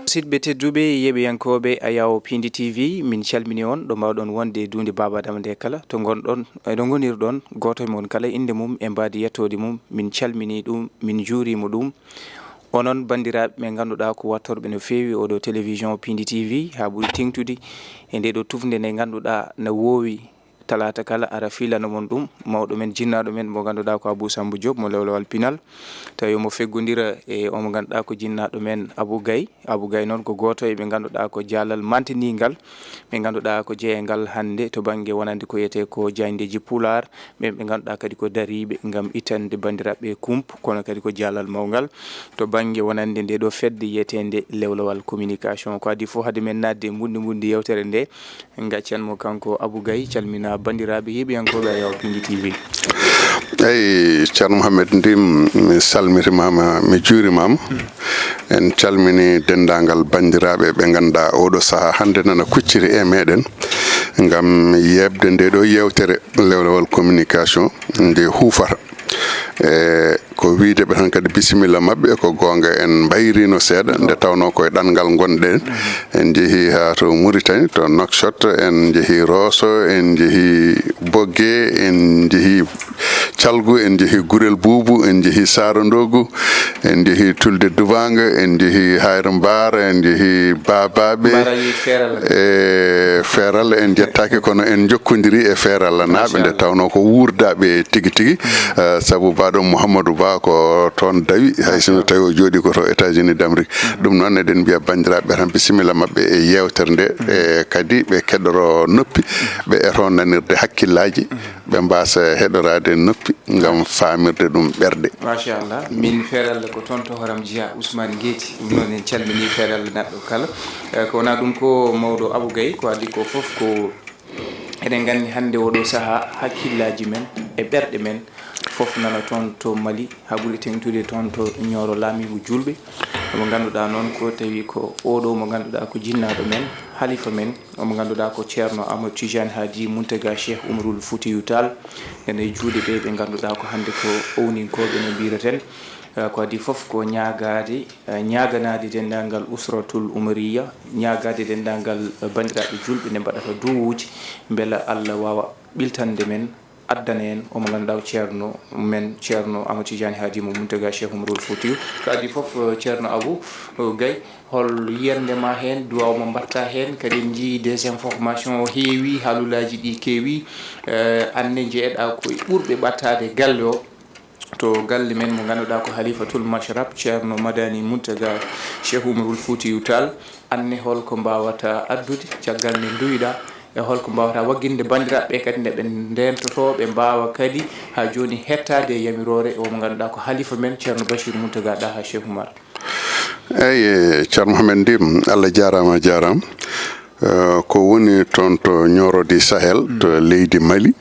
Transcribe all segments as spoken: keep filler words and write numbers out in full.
Sitɓe tedduɓe, yeɓiyankooɓe Ayawo Pindi T V, min calmini on ɗo mbawɗon wonde e duunde Baaba Adama nde kala, to ngonɗon, e ɗo ngonirɗon, gooto e mon kala innde mum e mbaadi yettoode mum, min calmini ɗum, min njuurima ɗum. Onon banndiraaɓe ɓe ngannduɗaa ko wattorɓe no feewi oɗo télévision Pindi T V, haa ɓuri teŋtude e nde ɗo tufnde nde ngannduɗaa na woowi talaata kala ara filana mon ɗum, mawɗo men, jinnaaɗo men mo ngannduɗaa ko Abou Samba Diop mo Lewlewal Pinal, tawi omo feggodira e omo ngannduɗaa ko jinnaaɗo men Abou Gaye. Abou Gaye noon ko gooto e ɓe ngannduɗaa ko jaalal mantiningal, ɓe ngannduɗaa ko jeeyangal hannde to bannge wonande ko wiyetee ko jaayndeeji Pulaar, ɓen ɓe ngannduɗaa kadi ko dariiɓe ngam ittande banndiraaɓe kump, kono kadi ko jaalal mawngal to bannge wonande nde ɗo fedde wiyeteende Lewlewal Communication. Ko adii fof, hade men naatde e mbunndi mbunndi yewtere nde, Ngaccan mo kanko Abou Gaye, calmina banndiraaɓe yeeɓiyankooɓe Ayawo Pindi T V. Eyi, Ceerno Mohamed Ndim, mi salmitimaama, mi juurimaama. En calmini denndaangal banndiraaɓe ɓe ngannduɗaa ooɗo sahaa hannde nana kucciri e meɗen ngam yeeɓde nde ɗo yewtere Lewlewal Communication nde huufata. E ko wiyde ɓe tan kadi bisimilla maɓɓe, ko goonga en mbayrino seeɗa, nde tawnoo koye ɗanngal ngonɗen. En njehii haa to Mauritanie, to Nouakchott, en njehii Rosso, en njehii Boggee, en njehii Calgu, en njehii Gurel Buubu, en njehii Saara Ndoogu, en njehii Tulde Dubaanga, en njehii Hayre Mbaara, en njehii Baabaaɓe. Mbaara wi Feeral. E Feeral, en njettaaki, kono en njokkondirii e Feeralanaaɓe, nde tawnoo ko wuurdaaɓe tigi tigi. Eh, sabu mbaɗo Mouhamadou Ba ko toon dawi, hay sinno tawi o jooɗii ko to États-Unis d'Amérique. Ɗum noon, eɗen mbiya banndiraaɓe tan bisimilla maɓɓe e yeewtere nde, e kadi ɓe keɗoro noppi, ɓe eto nanirde hakkillaaji, ɓe mbaasa heɗoraade noppi ngam faamirde ɗum ɓerɗe. Machallah, min Feeralla ko toon to Horam Jeyaa Ousmane Ngeeti. Ɗum noon en calminii Feeralla neɗɗo kala. Eh, ko wonaa ɗum ko mawɗo Abou Gaye, ko adii ko fof ko eɗen nganndi hannde oɗo sahaa hakkillaaji men e ɓerɗe men fof nana toon to Mali, haa ɓuri teŋtude toon to Ñooro Laamiigu Juulɓe. Mo ngannduɗaa noon ko tawi ko oɗo mo ngannduɗaa ko jinnaaɗo men, halifa men, mo ngannduɗaa ko Ceerno Amadou Tidiane Haadi Mountaga Cheikh Oumaroul Foutiyou Tall, ene e juuɗe ɓe ɓe ngannduɗaa ko hannde ko owninkooɓe no mbiyraten. Eh, ko adii fof ko ñaagaade, eh, ñaaganaade denndaangal Usratul Umariya, ñaagaade denndaangal, eh, banndiraaɓe juulɓe nde mbaɗata duwawuuji, mbela Allah waawa ɓiltande men, addana en omo ngannduɗaa ko ceerno men, Ceerno Amadou Tidiane Haadi mo Mountaga Cheikh Oumaroul Foutiyou. Ko adii fof, eh, Ceerno Abou, eh, Gaye, hol yiyannde ma heen, duwaaw mo mbaɗta heen, kadi en njiyii désinformation o heewi, haalulaaji ɗi keewi, eh, aan ne njeyeɗaa ko e ɓurɓe ɓadtaade galle o. To galle men mo ngannduɗaa ko Halifatul Mashrab, Ceerno Madani Mountaga Cheikh Oumaroul Foutiyou Tall, aan ne hol ko mbaawata addude caggal nde nduwiɗaa, e hol ko mbaawata wagginde banndiraaɓe ɓe kadi nde ɓe ndeentotoo, ɓe mbaawa kadi haa jooni hettaade e yamiroore o mo ngannduɗaa ko halifa men, Ceerno Bachir Mountaga Daha Cheikh Oumar? Eyi, Ceerno Mohamed Ndim, Allah jaaraama, a jaaraama. Eh, ko woni toon to Nioro du Sahel, to leydi Mali,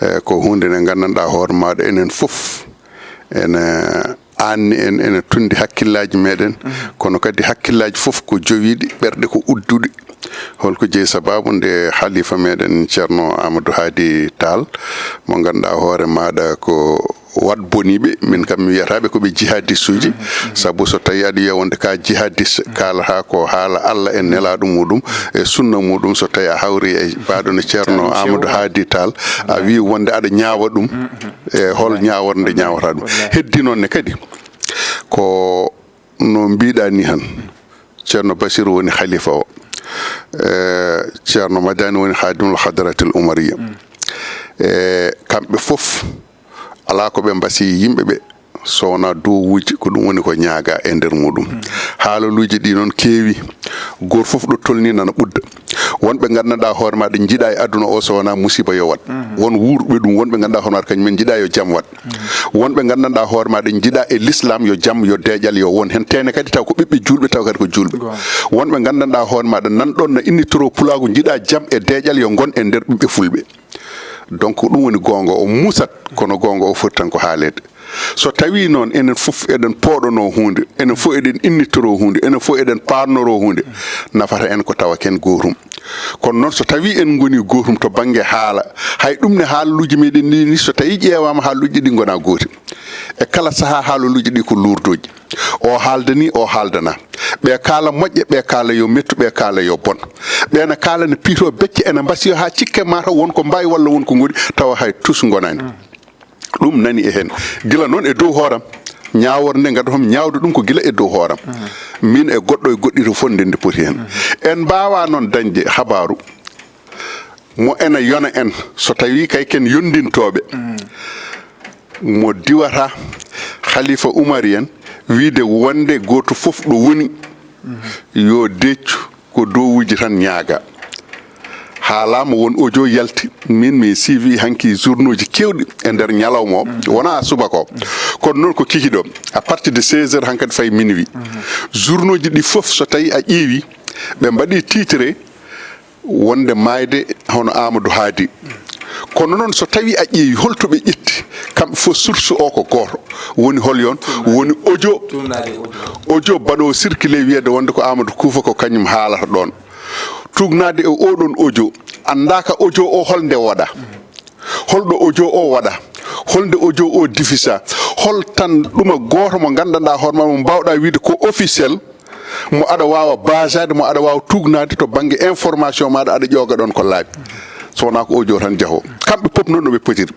eh, ko huunde nde nganndanɗaa hoore maaɗa enen fof ene aanni en, ene tunndi hakkillaaji meɗen, kono kadi hakkillaaji fof ko jowiiɗi, ɓerɗe ko udduɗe. Holko jeyi sabaabu nde halifa meɗen Ceerno Amadou Haadi Tall, mo ngannduɗaa hoore maaɗa ko waɗ boniiɓe, min kam mi wiyata ɓe ko ɓe jihadistuuji, sabu so tawii aɗa wiya wonde ka jihadiste, kaalata ko haala Allah e nelaaɗo muɗum e sunna muɗum, so tawii a hawri e mbaɗo no Ceerno Amadou Haadi Tall, a wii wonde aɗa ñaawa ɗum, e hol ñaaworde ñaawata ɗum. Heddi noon ne kadi ko no mbiɗa ni han, Ceerno Basiru woni halifa o, e Ceerno Madani woni hadimul hadratil umariya. E kamɓe fof, alaa ko ɓe mbasi yimɓe ɓe, so wonaa duwawuuji, ko ɗum woni ko ñaaga e nder muɗum. Haalaluuji ɗi noon keewi, gooto fof ɗo tolni nana ɓudda. Wonɓe nganndanɗaa hoore maaɗa njiɗa e aduna o so wonaa musiba yo waɗ. Won wuurɓe ɗum, wonɓe nganndanɗaa hoore maaɗa kañum en njiɗa yo jam waɗ. Wonɓe nganndanɗaa hoore maaɗa njiɗa e l'islam yo jam, yo deeƴal yo won heen. Tene kadi taw ko ɓiɓɓe juulɓe, taw kadi ko juulɓe. Wonɓe nganndanɗaa hoore maaɗa nan ɗoon na innitoro pulaagu, njiɗa jam e deeƴal yo ngon e nder ɓiɓɓe fulɓe. Donc ko ɗum woni goonga o musat, kono goonga o foti tan ko haaleede. So tawii noon enen fof eɗen pooɗonoo huunde, enen fof eɗen innittoroo huunde, enen fof eɗen paarnoroo huunde, nafata en ko tawa ken gootum. Kono noon so tawii en ngonii gootum to bannge haala, hay ɗum ne haalaluuji meɗen ni, ni so tawii ƴeewaama haalaluuji ɗi ngonaa gooti. E kala sahaa, haaloluuji ɗi ko luurdooji. O haaldanii, o haaldanaa. Ɓe kaala moƴƴe, ɓe kaala yo mettu, ɓe kaala yo bon. Ɓe na kaala ne piitoo becce, ene mbasiyo haa cikke maa taw won ko mbaawi walla won ko ngoni, tawa hay tus ngonaani. Ɗum nani e heen. Gila noon e dow hooram, ñaaworde nde ngaddoto mi ñaawde ɗum ko gila e dow hooram. Min e goɗɗo e goɗɗito fof nde nde poti heen. En mbaawaa noon dañde habaaru mo ena yona en, so tawii kay ken yondintooɓe, mo diwata Khalifa Umar en, wiide wonde gooto fof ɗo woni, yo deccu ko dowuuji tan ñaaga. Haalaama won audio yalti, min mi suivi hanki journaux ji keewɗi e nder ñalawma o, wonaa subaka o. Kono noon ko kikiiɗe, à partir de seize heures hankadi fayi minuit. Journaux ji ɗi fof so tawii a ƴeewi, ɓe mbaɗi titre wonde maayde hono Amadou Haadi. Kono noon so tawii a ƴeewi holto ɓe ƴetti, kamɓe fof source o ko gooto. Woni hol yon? Woni audio, audio baɗoowo circulé wiyeede wonde ko Amadou Kuufa ko kañum haalata ɗoon. Tuugnaade e oo ɗoon audio, anndaa ka audio o hol nde waɗa. Holɗo audio o waɗa? Holnde audio o diffusa? Hol tan ɗuma gooto mo nganndanɗaa hoore maa mo mbaawɗaa wiide ko officiel, mo aɗa waawa baasaade, mo aɗa waawa tuugnaade to bannge information maaɗa, aɗa ƴooga ɗoon ko laaɓi. So wonaa ko audio tan jahoo. Kamɓe pop noon no ɓe potiri.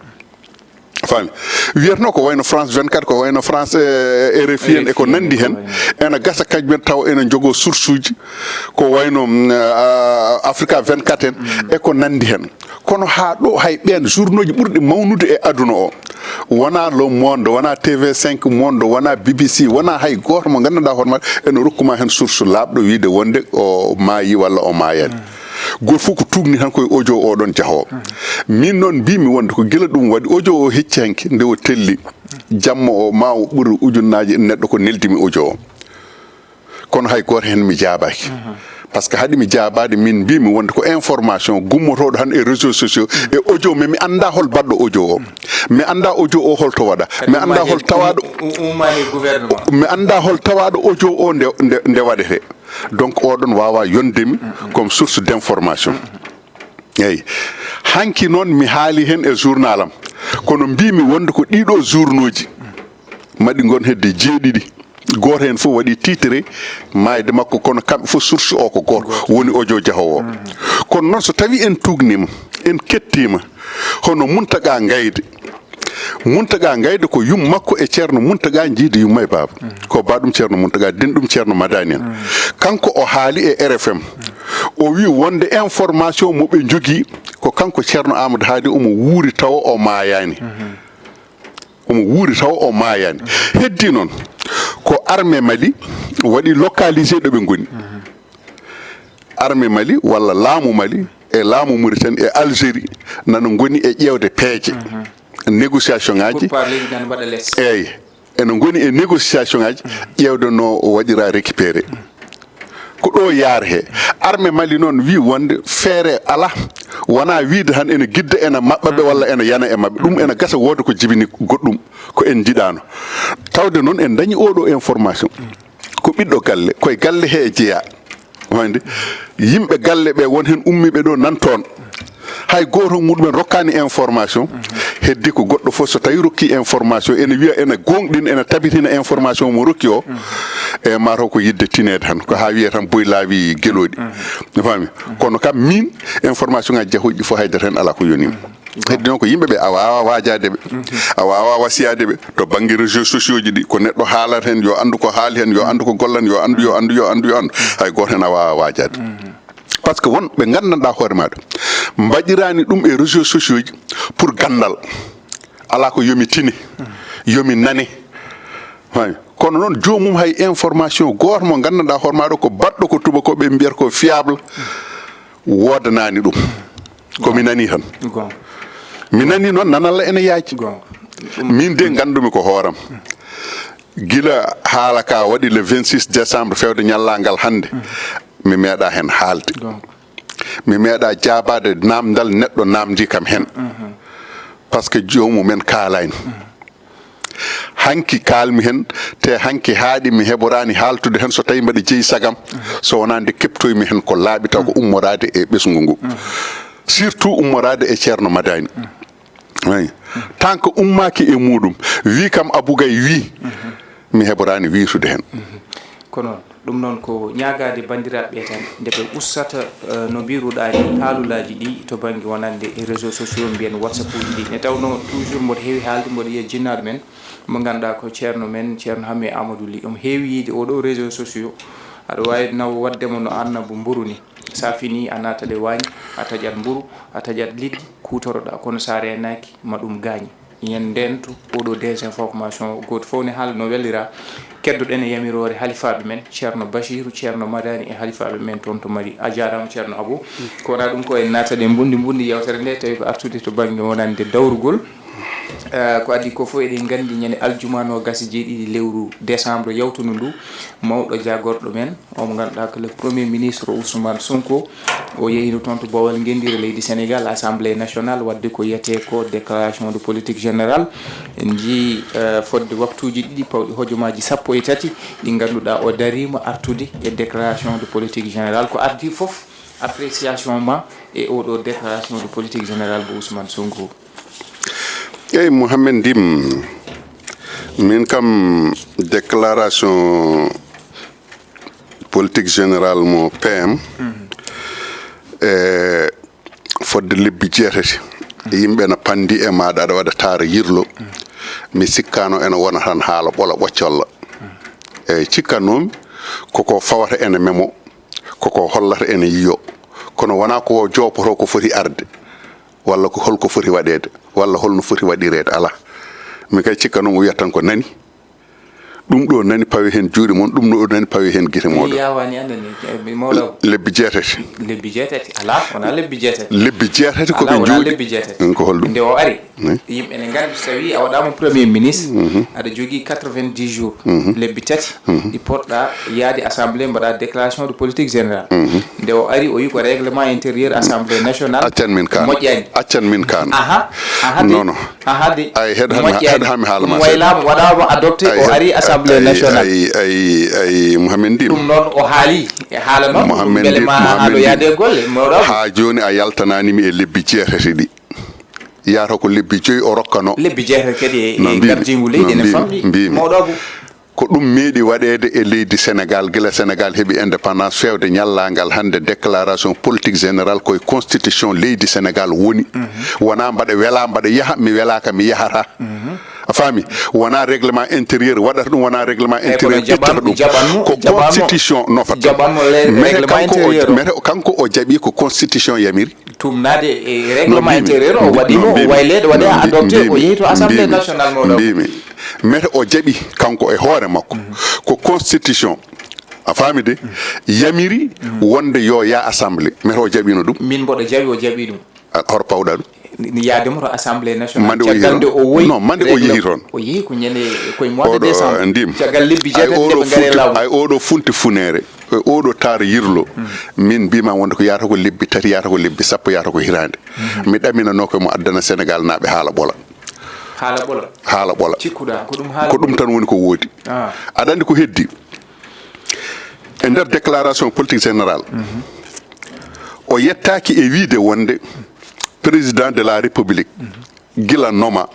Faami? Wiyatnoo ko wayno France vingt-quatre, ko wayno France, eh, R F I en, e ko nanndi heen. Ena gasa kañum en tawa ena njogoo source uji, ko wayno, mm, ah, Africa vingt-quatre en, e ko nanndi heen. Kono haa ɗo hay ɓeen journaux ji ɓurɗi mawnude e aduna o, wonaa Le Monde, wonaa T V cinq Monde, wonaa B B C, wonaa hay gooto mo nganndanɗaa hoore maa ena rokku maa heen source laaɓɗo wiide wonde o maayi walla o maayaani. Gooto fof ko tuugni tan koye audio o ɗoon jahoo. Min noon mbiimi wonde ko gila ɗum waɗi audio o hecci hanki nde o telli. Jamma o ma o ɓuri ujunnaaji neɗɗo ko neldimi audio o. Kono hay gooto heen mi jaabaaki. Par ce que haɗi mi jaabaade, min mbiimi wonde ko information gummotooɗo tan e réseaux sociaux e audio, mais mi anndaa hol baɗɗo audio o. Mi anndaa audio o holto waɗa. Mi anndaa hol tawaaɗo, mi anndaa hol tawaaɗo audio o nde, nde, nde waɗetee. Donc, oɗon waawa yondemi comme source d'information. Eeyi. Hanki noon mi haali heen e journal am. Kono mbiimi wonde ko ɗiɗo journaux ji, maɗi ngon hedde jeeɗiɗi. Gooto heen fof waɗi titre maayde makko, kono kamɓe fof source o ko gooto, woni audio jahoowo o. Kono noon so tawii en tuugniima, en kettiima, hono Muntaga Ngayde. Muntaga Ngayde ko yum makko e Ceerno Muntaga Jiide Yumma e Baaba. Ko baaɗum Ceerno Muntaga, denɗum Ceerno Madani en. Kanko o haali e R F M. O wii wonde information mo ɓe njogii ko kanko Ceerno Amadou Haadi omo wuuri tawa o maayaani. Omo wuuri tawa o maayaani. Heddi noon ko armée Mali waɗi localisé ɗo ɓe ngoni. Armée Mali walla laamu Mali e laamu Mauritanie e Algérie nana ngoni e ƴeewde peeje. Négociation ngaji. Pourparlers ji nana mbaɗa les. Eeyi, ene ngoni e négociation ngaji, ƴeewde no o waɗira récupéré. Ko ɗo yaar he. Armée Mali noon wi wonde feere alaa, wonaa wiide tan ene gidda ene maɓɓa ɓe walla ene yana e maɓɓe. Ɗum ene gasa wooda ko jibini goɗɗum ko en njiɗaano. Tawde noon en dañi oɗo information. Ko ɓiɗɗo galle, koye galle he jeyaa. Wayde yimɓe galle ɓe won heen ummiiɓe ɗo nan toon. Hay gooto muɗumen rokkaani information. Heddi ko goɗɗo fof so tawi rokki information, ene wiya ene gooŋɗin, ene tabitina information mo rokki o. E mataw ko yidde tineede tan, ko haa wiye tan boy laawi gelooɗi. A faami? Kono kam min, information ngaji jahooji ɗi fof haydara heen alaa ko yonimi. Heddi noon ko yimɓe ɓe a waawaa waajaade ɓe, a waawaa wasiyaade ɓe to bannge réseaux sociaux ji ɗi, ko neɗɗo haalata heen, yo anndu ko haali heen, yo anndu ko gollan, yo anndu, yo anndu, yo anndu, yo anndu. Hay gooto heen a waawaa waajaade. Par ce que won ɓe nganndanɗaa hoore maaɗa, mbaɗiraani ɗum e réseaux sociaux ji pour ganndal. Alaa ko yomi tini, yomi nane. Hay. Kono noon joomum hay information gooto mo nganndanɗaa hoore maaɗa ko baɗɗo ko tubakooɓe mbiyata ko fiable, woodanaani ɗum. Ko mi nani tan. Goonga. Mi nani noon nanalla ene yaaji. Goonga. Min de nganndumi ko hooram. Gila haala ka waɗi le vingt-six décembre fewde ñallaagal hannde, mi meeɗaa heen haalde. Goonga. Mi meeɗaa jaabaade naamndal neɗɗo naamndii kam heen. Par ce que joomumen kaalaani. Hanki kaalmi heen, te hanki haaɗi mi heɓoraani haaltude heen so tawii mbaɗa jeyi sagam, so wonaa nde keɓtoymi heen ko laaɓi taw ko ummoraade e ɓesngu ngu. Surtout ummoraade e Ceerno Madani. Eyi. Tant que ummaaki e muuɗum, wi kam Abou Gaye wi, mi heɓoraani wiytude heen. Kono ɗum noon ko ñaagaade banndiraaɓe ɓe tan, nde ɓe ustata, eh, no mbiruɗaa ni, haalulaaji ɗi to bannge wonande e réseaux sociaux, mbiyen WhatsApp uji ɗi. Ne tawnoo toujours mboɗo heewi haalde, mboɗo yiya jinnaaɗo men mo ngannduɗaa ko ceerno men, ceerno Hammet Amadou Ly. Omo heewi yiyde oɗo réseaux sociaux. Aɗa waawi nawa waɗde mo no arnabu mburu ni. So a finii, a naatat e waañ, a taƴat mburu, a taƴat liɗɗi, kuutoroɗaa. Kono so a reenaaki, ma ɗum gaañ. Yen ndeentu oɗo désinformation, gooto fof ne haala no welira. Keddoɗen e yamiroore halifaaɓe men, ceerno Basiiru, ceerno Madani e halifaaɓe men toon to Mali. A jaaraama, ceerno Abou. Ko wonaa ɗum ko en naatat e mbundi mbundi yewtere nde, tawi ko artude to bannge wonande dawrugol. Eh, ko adii ko fof eɗen nganndi, ñande aljuma noogas e jeeɗiɗi lewru décembre yawtundu ndu, mawɗo jaagorɗo men, o mo ngannduɗaa ko le premier ministre Ousmane Sonko, o yehino toon to Bawal Ngenndire leydi Sénégal, Assemblée nationale, waɗde ko wiyetee ko déclaration de politique générale. En njii, eh, fodde waktuuji ɗiɗi pawɗi hojomaaji sappo e tati ɗi ngannduɗaa o dariima artude e déclaration de politique générale. Ko ardii fof, appréciation ma e oɗo déclaration de politique générale mo Ousmane Sonko? Eyi, Mouhamed Ndim, min kam déclaration politique générale mo P M, e fodde lebbi jeetati, yimɓe na panndi e maaɗa, aɗa waɗa taara yirlo. Mi sikkaano ene wona tan haala ɓola ɓoccolla. Eyi, cikkannoomi koko fawata ene memo, koko hollata ene yiyo. Kono wonaa ko joopotoo ko foti arde, walla ko holko foti waɗeede, walla holno foti waɗireede, alaa. Min kay cikkanoomi o wiyata tan ko nani. Ɗum ɗo nani pawe heen juuɗe mon, ɗum ɗo nani pawe heen gite mooɗon. Yaawaani anndani, eh, mi mawɗo. Lebbi jeetati. Lebbi jeetati? Alaa, wonaa lebbi jeetati. Lebbi jeetati ko ɓe Alaa, wonaa njuuɗi. Lebbi jeetati. Mm, ko holɗum? Nde o ari, Oui. Yimɓe ne nganndi, so tawii a waɗaama premier ministre, aɗa jogii quatre-vingt-dix jours, lebbi tati, ɗi poɗɗa yaade assemblée, mbaɗa déclaration de politique générale. Nde o ari, o wi ko règlement intérieur assemblée nationale Accan min kaan. Moƴƴaani. Accan min kaan. Aha, aha de. Non, non. Aha de. Ay, heɗ hami, Moƴƴaani. Heɗ hami haala ma Ɗum waylaama, waɗaama adopté, o ari assemblée nationale. Ay, ay, ay, Mouhamed Ndim. Ɗum noon o haali, e haala noon, Mouhamed mbele Ndim, ma haa Mouhamed ɗo Ndim. Yaade e golle, mawɗo. Haa jooni a yaltanaani mi e lebbi jeetati ɗi. Yaata ko lebbi joyi o rokkano. Lebbi jeetati kadi e, No e mbiimi, gardiigu leydi no ene mbiimi, famɗi. mbiimi. Mawɗo Abou. Ko ɗum meeɗi waɗeede e leydi Senegal, gila Senegal heɓi indépendance feewde ñallaangal hannde déclaration politique générale koye constitution leydi Senegal woni. Wonaa mbaɗa welaa mbaɗa yaha, mi welaaka mi yahata. A faami? Wonaa règlement intérieur waɗata ɗum, wonaa règlement Eyi, kono intérieur ittata jaɓan-, ɗum. jaɓanmo, Ko jaɓanmo, constitution nofata. Jaɓanmo le-, Mete règlement kanko o, intérieur o. Mete kanko o jaɓi ko constitution yamiri. Tumnaade e No règlement mbiimi, intérieur o mbi-, waɗi no mo, o mbiimi, waylede, waɗi no a adopté, mbiimi, o yehi to assemblée mbiimi, nationale mawɗo. Mbiimi. Mete o jaɓi kanko e hoore makko. Ko constitution, a faami de, yamiri wonde yo yaa assemblée. Mete o jaɓino ɗum. Min mboɗo jaɓi, o jaɓi ɗum. A, horo pawɗa ɗum? Yaade mo to assemblée nationale. Mande o Caggal yehi nde toon? O woyi. Non, mande o Règle-, yehi toon? O yehi ko ñande, ko e mois de Oɗo, décembre. Ndim. Caggal lebbi Ay, jeetati oɗo nde ɓe ngari e funti, laamu. Ay, oɗo funti funeere. E oɗo taara yirlo. Min mbima wonde ko yaata ko lebbi tati, yaata ko lebbi sappo, yaata ko hitaande. Mi ɗaminanoo ko mo addana Senegal naaɓe haala ɓola. Haala ɓola. Haala ɓola. Cikkuɗa ko ɗum haala Ko ɗum tan woni ko woodi. Ah. Aɗa anndi ko heddi? E nder déclaration politique générale, o yettaaki e wiide wonde président de la République, gila noma,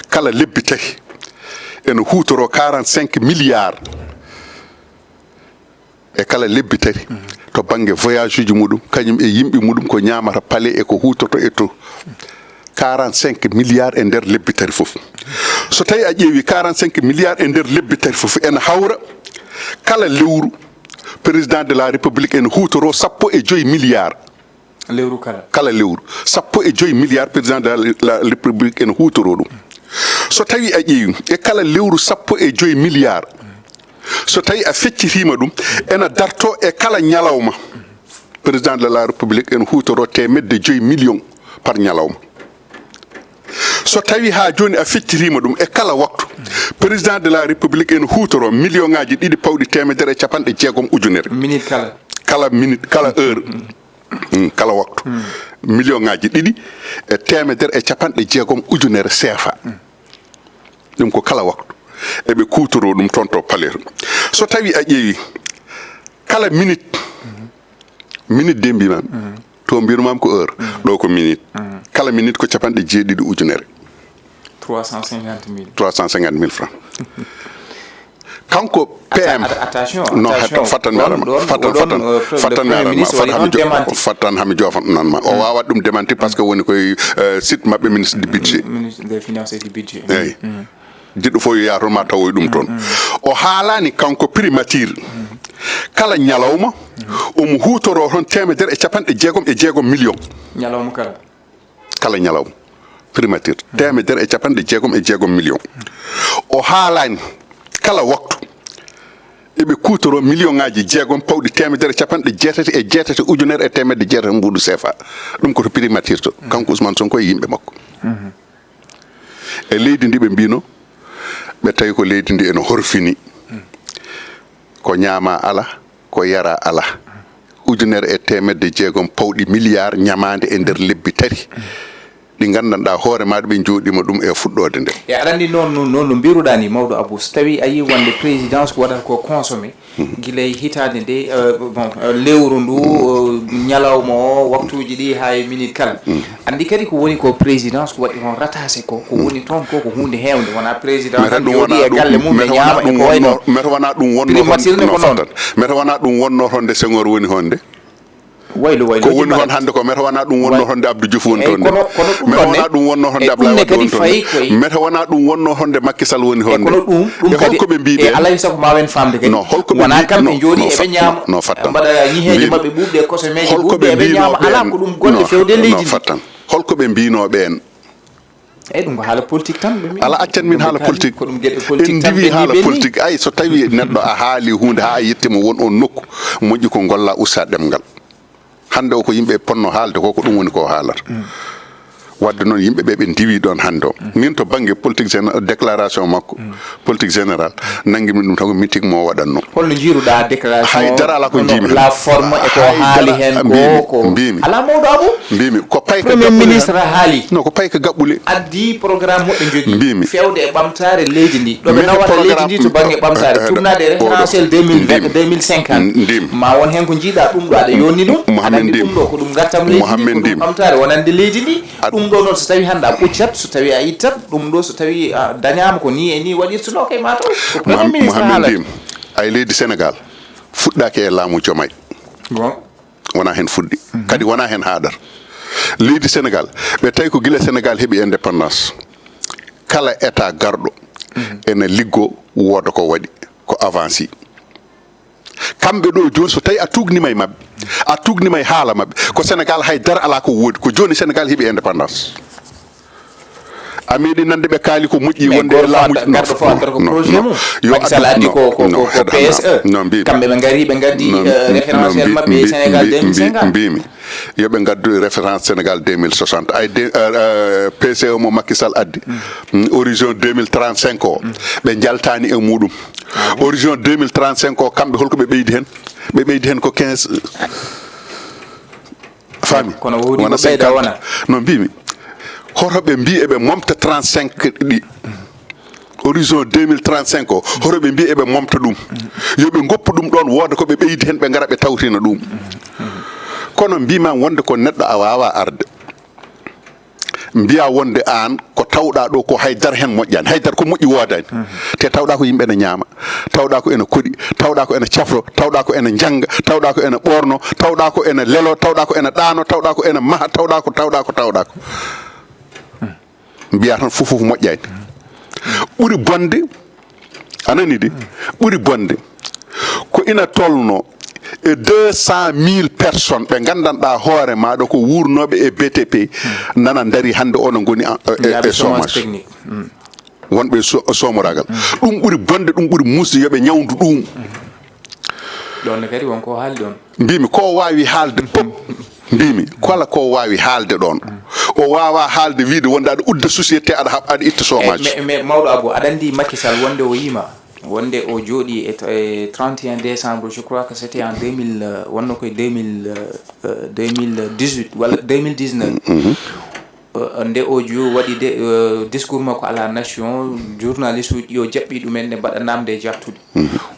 kala lebbi tati, ene huutoro quarante-cinq milliards e kala lebbi tati, to bannge voyage uji muɗum, kañum e yimɓe muɗum, ko ñaamata palais e ko huutoto e to. Quarante-cinq milliards e nder lebbi tati fof. So tawi a ƴeewi quarante-cinq milliards e nder lebbi tati fof, ene hawra kala lewru, président de la République ene huutoro sappo e joyi milliards. Lewru kala. Kala lewru. Sappo e joyi milliards, président de la, la République ene huutoro ɗum. So tawi a ƴeewi, e kala lewru sappo e joyi milliards, so tawi a feccitiima ɗum, ene darto e kala ñalawma. Président de la République ene huutoro teemedde joyi million par ñalawma. So tawi haa jooni a feccitiima ɗum e kala waktu, président de la République ene huutoro million ŋaaji ɗiɗi pawɗi teemedere e capanɗe jeegom ujunere. Minute kala. Kala minute, kala heure. Mm, kala waktu. Million ŋaaji ɗiɗi e teemedere e capanɗe jeegom ujunere C F A. Ɗum ko kala waktu. Eɓe kuutoro ɗum toon to palais to. So tawi a ƴeewi kala minute, minute de mbimami, to mbirmami ko heure, ɗo ko minute. Kala minute ko capanɗe jeeɗiɗi ujunere. Trois cent cinquante mille. Trois cent cinquante mille francs. Kanko P M. Attention, Non, attention. Fattan mi Ɗon- arama. ɗon- Fattan, ɗon, fattan, euh, pre- fattan le mi Premier arama. Ministre Fattan waɗi hami ɗon démenti. jo-, fattan hami jofan nan ma. O waawat ɗum démenti parce que woni koye euh, site maɓɓe ministre du budget. Ministre des Finances et du Budget. Eyi. Jiɗɗo fof yo yaha toon ma tawoy ɗum toon. O haalani kanko primature. Kala ñalawma omo huutoro toon teemedere e capanɗe jeegom e jeegom million. Ñalawma kala. Kala ñalawma. Primature. Teemedere e capanɗe jeegom e jeegom million. O haalani kala waktu eɓe kuutoro million ngaji jeegom pawɗi teemedere capanɗe jeetati e jeetati ujunere e teemedde jeetati mbuuɗu C F A. Ɗum ko to primature to. Kanko Ousmane Sonko e yimɓe makko. E leydi ndi ɓe mbino, ɓe tawi ko leydi ndi ene horfini. Ko ñaama ala, ko yara ala. Ujunere e teemedde jeegom pawɗi milliard ñamaande e nder lebbi tati. Ɗi nganndanɗaa hoore maaɗa ɓe njooɗiima ɗum e fuɗɗoode nde. E aɗa anndi noon, noon, noon no mbiruɗaa ni, mawɗo Abou, so tawii a yii wonde présidence ko waɗata ko consommé, gila e hitaande nde, euh, bon, euh, lewru ndu, euh, ñalawma o, waktuuji ɗi, haa e minute kala. Anndi kadi ko woni ko présidence ko waɗi toon rattaché ko, ko woni toon ko, ko huunde heewnde, wonaa président Mete tan ɗum jooɗi wonaa e galle ɗum, mum e mete wonaa ñaama e ɗum ko wayi wonno, noon. mete wonaa ɗum wonno Primature ne no ko noon. Fattan. Mete wonaa ɗum wonno toon nde Senghor woni toon nde. Waylo, waylo Ko ɗi woni mbaɗat. toon hannde ko mete wonaa ɗum wonno Way- toon nde Abdou Diouf woni Eyi, toon nde. kono- kono ɗum Mete ɗon wonaa ne, ɗum wonno toon e nde ɗum Ablaye ne Wade kadi woni toon fayi nde. koye- Mete wonaa ɗum wonno toon nde Macky Sall woni E toon nde. kono ɗum, ɗum E kadi, holko ɓe mbii e ɓeen? alaa e sago ma wen faamde kadi. No, holko ɓe Wonaa mbii- kamɓe no, njooɗi no, eɓe fat- ñaama. no, fattan. Mbaɗa ñiheeje Mbii- maɓɓe ɓuuɓɗe e koso meeje Holko ɓuuɓɗe ɓe eɓe mbiinoo ñaama. Alaa ɓeen? Ko ɗum golle No, fewde no, leydi ndi. fattan. Holko ɓe mbiinoo ɓeen? Eyi, ɗum ko haala politique tan ɓe mbiyi. Ala accen min haala politique. Ko ɗum geɗe En politique tan ndiwi ɓe haala mbiyi. Politique. Ay, so tawi neɗɗo a haali huunde haa a yettima won on nokku, moƴƴi ko golla usta ɗemngal. Hannde o ko yimɓe ponno haalde ko, ko ɗum woni ko haalata. Wadde noon yimɓe ɓe ɓe ndiwi ɗon hannde o. Min to bannge politique géné-, déclaration makko, politique générale, nanngi min ɗum tan ko meeting mo o waɗatno. Holno njiiruɗaa déclaration? Hay dara alaa ko Hono njiimi heen. La forme e ko Hay haali dara heen ko, mbiimi, ko mbiimi. Alaa mawɗo Abou? Mbiimi ko payka Premier gaɓɓule ministre tan. Haali. No, ko payka gaɓɓule. Addi programme moƴƴo jogii. Mbiimi. Fewde e ɓamtaare leydi ndi. Ɗo ɓe Mete nawata leydi programme- ndi to bannge ɓamtaare. Eh, eh, Tournaade e oɗo. référentiel deux mille vingt, Ndim. deux mille cinquante. Ndim. Ma won heen ko njiiɗaa ɗum ɗo aɗa yonni ɗum. Mohamed Aɗa anndi Ndim. Ɗum ɗo ko ɗum ngartam leydi ndi, Mohamed ko ɗum Ndim. ɓamtaare wonande leydi ndi. Ad- Ɗum ɗo noon so tawii hannde a ɓuccat, so tawii a ittat, ɗum ɗo so tawii a dañaama ko nii e nii waɗirtunoo kay mataw. Ko Premier Mohamed Ministre Mohamed haalata. Ndim. Ay leydi Sénégal fuɗɗaaki e laamu Jomaay. Bon. Wonaa heen fuɗɗi. Kadi wonaa heen haaɗata. Leydi Sénégal, ɓe tawi ko gila Sénégal heɓi indépendance. Kala état garɗo ene liggo wooda ko waɗi, ko avancé. Kamɓe ɗo jooni so tawi a tuugnima e maɓɓe, a tuugnima e haala maɓɓe, ko Sénégal hay dara alaa ko woodi. Ko jooni Sénégal heɓi indépendance. A meeɗi nande ɓe kaali ko moƴƴi Mais wonde e goto laamuji. fof garɗo fof addata ko No, projet no. Mum. Yo Macky Sall addu- addi no, ko, ko, no, ko, ko heɗa- P S E. no, mbi- Kamɓe ɓe ngari ɓe ngaddi no, euh, mbi- référentiel no, maɓɓe mbi- Sénégal mbi- deux mille cinquante. Mbimi yo ɓe ngaddu référence Sénégal deux mille soixante. Ay de, euh, euh, P C E mo Macky Sall addi. Mm, horizon deux mille trente-cinq o. Ɓe njaltani e muɗum. Horizon deux mille trente-cinq o kamɓe holko ɓe ɓeydi hen? Ɓe ɓeydi hen ko quinze. Faami? Kono woodi Wona ko ɓeyda cinquante. Wona. No mbimi. Hoto ɓe mbi eɓe momta trente-cinq ɗi. Horizon deux mille trente-cinq o, hoto ɓe mbi eɓe momta ɗum. Yo ɓe ngoppu ɗum ɗon, wooda ko ɓe ɓeydi hen, ɓe ngara ɓe tawtina ɗum. Kono mbima wonde ko neɗɗo a wawa arde. Mbiya wonde aan ko tawɗa ɗo ko haydara hen moƴƴani, haydara ko moƴƴi woodani. Te tawɗa ko yimɓe ene ñaama, tawɗa ko ene koɗi, tawɗa ko ene cafro, tawɗa ko ene jannga, tawɗa ko ene ɓorno, tawɗa ko ene lelo, tawɗa ko ene ɗaano, tawɗa ko ene maha, tawɗa ko, tawɗa ko, tawɗa ko. Mbiya tan fof fof moƴƴani. Ɓuri bonde, a nani de? Ɓuri bonde ko ina tolno e deux cent mille personnes ɓe ngandanɗa hoore maɗa ko wurnoɓe e B T P, nana dari hande ono ngoni en- e- e- Yaaɓe e chômage chômage. Technique. Wonɓe e so- somoragal. Ɗum ɓuri bonde, ɗum ɓuri musde, yoɓe ñawndu ɗum. Ɗon ne kadi won ko haali ɗon. Mbimi ko wawi haalde pop. Mbimi kala ko wawi haalde ɗon. O wawa haalde wiide wonde aɗa udda société, aɗa haɓ- aɗa itta chômage. Mais, mais mawɗo Abou, aɗa anndi Macky Sall wonde o yima, wonde o jooɗi e, e trente et un décembre, je crois que c'était en deux mille, euh, wonno koye deux mille, euh, deux mille dix-huit walla deux mille dix-neuf. Euh, nde o jo waɗi de, euh, discours makko à la nation, journaliste uji ɗi o jaɓɓi ɗumen ne mbaɗa namde e jartude.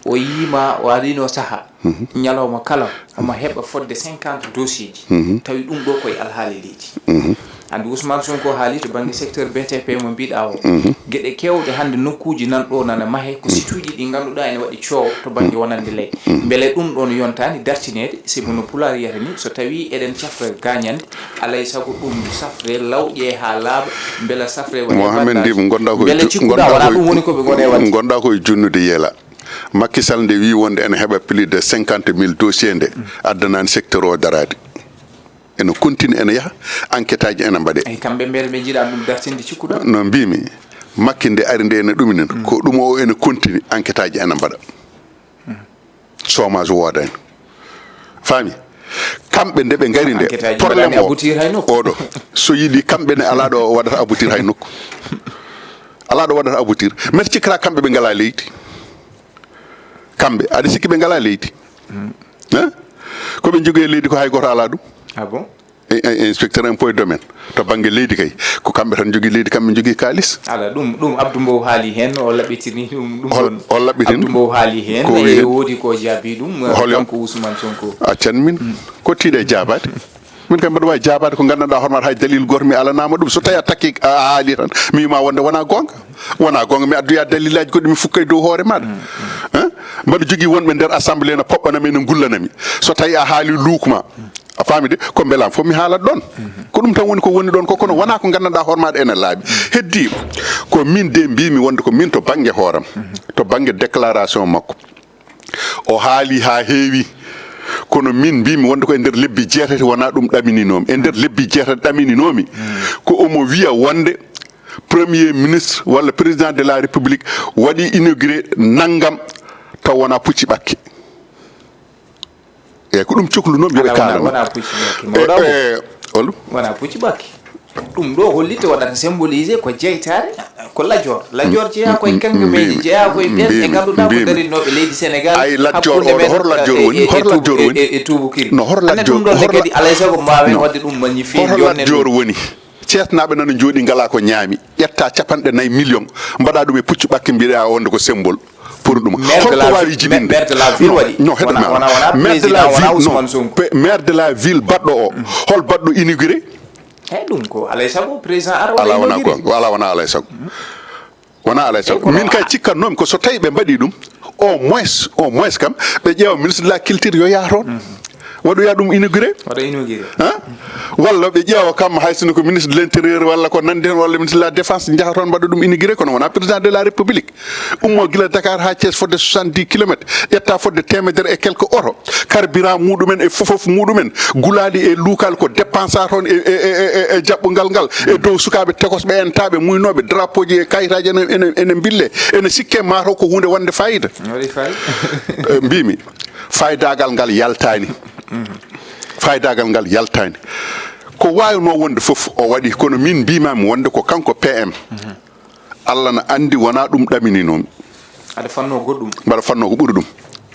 O yima o arino saha, ñalawma kala omo heɓa fodde cinquante dossier ji. Tawi ɗum ɗo koye alhaali leydi. Anndi Ousmane Sonko haali to bannge secteur B T P mo mbiɗa o. Geɗe keewɗe hannde nokkuuji nan ɗo nana mahe, ko site uji ɗi ngannduɗaa ene waɗi coow to bannge wonande ley. Mbele ɗum ɗoon yontaani dartineede, sibu no Pulaar wiyata ni, so tawii eɗen cafra gaañande, alay sago ɗum safre lawƴe haa laaɓa, mbela safre waɗe Mohamed Ndib, ngonɗaa ko mbele ju-, cikkuɗaa ngonɗaa wonaa ko ɗum woni ko ɓe ngoni e waɗde. Ngonɗaa ko e junnude yela. Macky Sall nde wii wonde ene heɓa plus de cinquante mille dossier nde, addanaani secteur o daraade. Ene continue, ene yaha, enquête aji ene mbaɗe. Eyi, kamɓe mbele ɓe njiɗaa ɗum dartinde cikkuɗaa? No mbimi, Macky nde ari nde ene ɗuminen, ko ɗum o ene continue, enquête aji ene mbaɗa. Chômage woodaani. Faami? Kamɓe nde ɓe ngari nde, enquête aji problème mbaɗaani o, aboutir hay nokku. Oɗo, so yiɗi kamɓe ne alaa ɗo waɗata aboutir hay nokku. Alaa ɗo waɗata aboutir. Mbeɗa cikkira kamɓe ɓe ngalaa leydi. Kamɓe, aɗa sikki ɓe ngalaa leydi? Hein? Ko ɓe njogii e leydi ko hay gooto alaa ɗum. Ah bon? E, e, inspecteur impôt et domaine to bannge leydi kay, ko kamɓe tan njogii leydi, kamɓe njogii kaalis. Ala ɗum, ɗum Abdou Mbow haali heen, o laɓɓitini ɗum, ɗum Hol-, ɗon. Hol laɓɓitini? Abdou Mbow haali heen, ko o wiyi e heen? Woodi ko jaabi ɗum, Hol yo- kanko Ousmane Sonko. Accan min, ko tiiɗe jaabaade? Min kam mbaɗa waawi jaabaade ko nganndanɗaa hoore maaɗa hay dalil gooto mi alanaama ɗum. So tawi a takki a haali tan, mi wiima wonde wonaa goonga. Wonaa goonga mi addoya dalilaaji goɗɗi mi fukka e dow hoore maaɗa. Hein? Mbaɗa jogii wonɓe nder assemblée no poɓɓanami, ene ngullanami. So tawi a haali luukma, a faami de, ko mbelaam fof mi haalat ɗoon. Ko ɗum tan woni ko woni ɗoon ko, kono wonaa ko nganndanɗaa hoore maaɗa ene laaɓi. Heddii ko min de mbimi wonde ko min to bannge hooram, to bannge déclaration makko. O haali haa heewi, kono min mbimi wonde ko e nder lebbi jeetati wonaa ɗum ɗamininoomi. E nder lebbi jeetati ɗamininoomi, ko omo wiya wonde Premier ministre walla Président de la République waɗi inauguré nanngam taw wonaa pucci ɓakke. Eyi, ko ɗum coklunoomi yo ɓe Alaa, wonaa, kaalano. Wonaa pucci ɓakke. E, mawɗo Abou. E, olu? Wonaa pucci ɓakke. Ɗum ɗo hollitta waɗata symboliser ko jeytaare, ko lajjoor. Lajjoor jeyaa koye kankameeje, jeyaa koye ɓeen ɓe ngannduɗaa ko darinooɓe leydi Sénégal. Ay, lajjoor hakkunde o, men, hor lajjoor e, woni? E, e hor tuubu-, lajjoor e, woni? E, e tuubukiri. No, hor lajjoor, ɗum ɗoon ne hor la-, kadi, alay sago mbaawen no. Waɗde ɗum magnifier, hor jonnen lajjoor ɗum. Woni? Ceesnaaɓe nana njooɗi ngalaa ko ñaami. Ƴetta capanɗe nayi million, mbaɗa ɗum e puccu ɓakke, mbiɗa wonde ko symbole pour ɗum. Maire de la ville, maire de la ville waɗi. Non, heɗo wona, wona, wona président, wona Ousmane Sonko. Pe-, maire de la ville baɗɗo o, hol baɗɗo inauguré? Eyi, ɗum ko alay sago président ara waɗa inauguré. Ala wona goonga, ala wona alay sago. Wona alay sago. Eyi, kono min kay cikkatnoomi ko so tawi ɓe mbaɗi ɗum, au moins, au moins kam, ɓe ƴeewa ministre de la culture yo yaha toon. Waɗoya ɗum inauguré. Waɗa inauguré. Hein? Walla ɓe ƴeewa kam hay sinno ko ministre de l'intérieur walla ko nanndi heen walla ministre de la défense njaha toon mbaɗa ɗum inauguré, kono wona président de la république. Ummo gila Dakar haa Thiès fodde soixante-dix kilomètres, ƴetta fodde teemedere e quelque oto, carburant muɗumen e fof, fof muɗumen, gulaali e luukaali ko dépensa toon e, e, e, e, e jaɓɓungal ngal, e dow sukaaɓe tokosɓe entaaɓe muynooɓe, drapeauji e kayitaaji ene, ene, ene mbille, ene sikke mataw ko huunde wonde fayida. Waɗi fayida. Eh, mbimi, faydaagal ngal yaltaani. Faydaagal ngal yaltaani. Ko waawnoo wonde fof o waɗi, kono min mbimami wonde ko kanko P M. Allah na anndi wonaa ɗum ɗamininoomi. Aɗa fannoo goɗɗum? Mbaɗa fannoo ko ɓuri ɗum.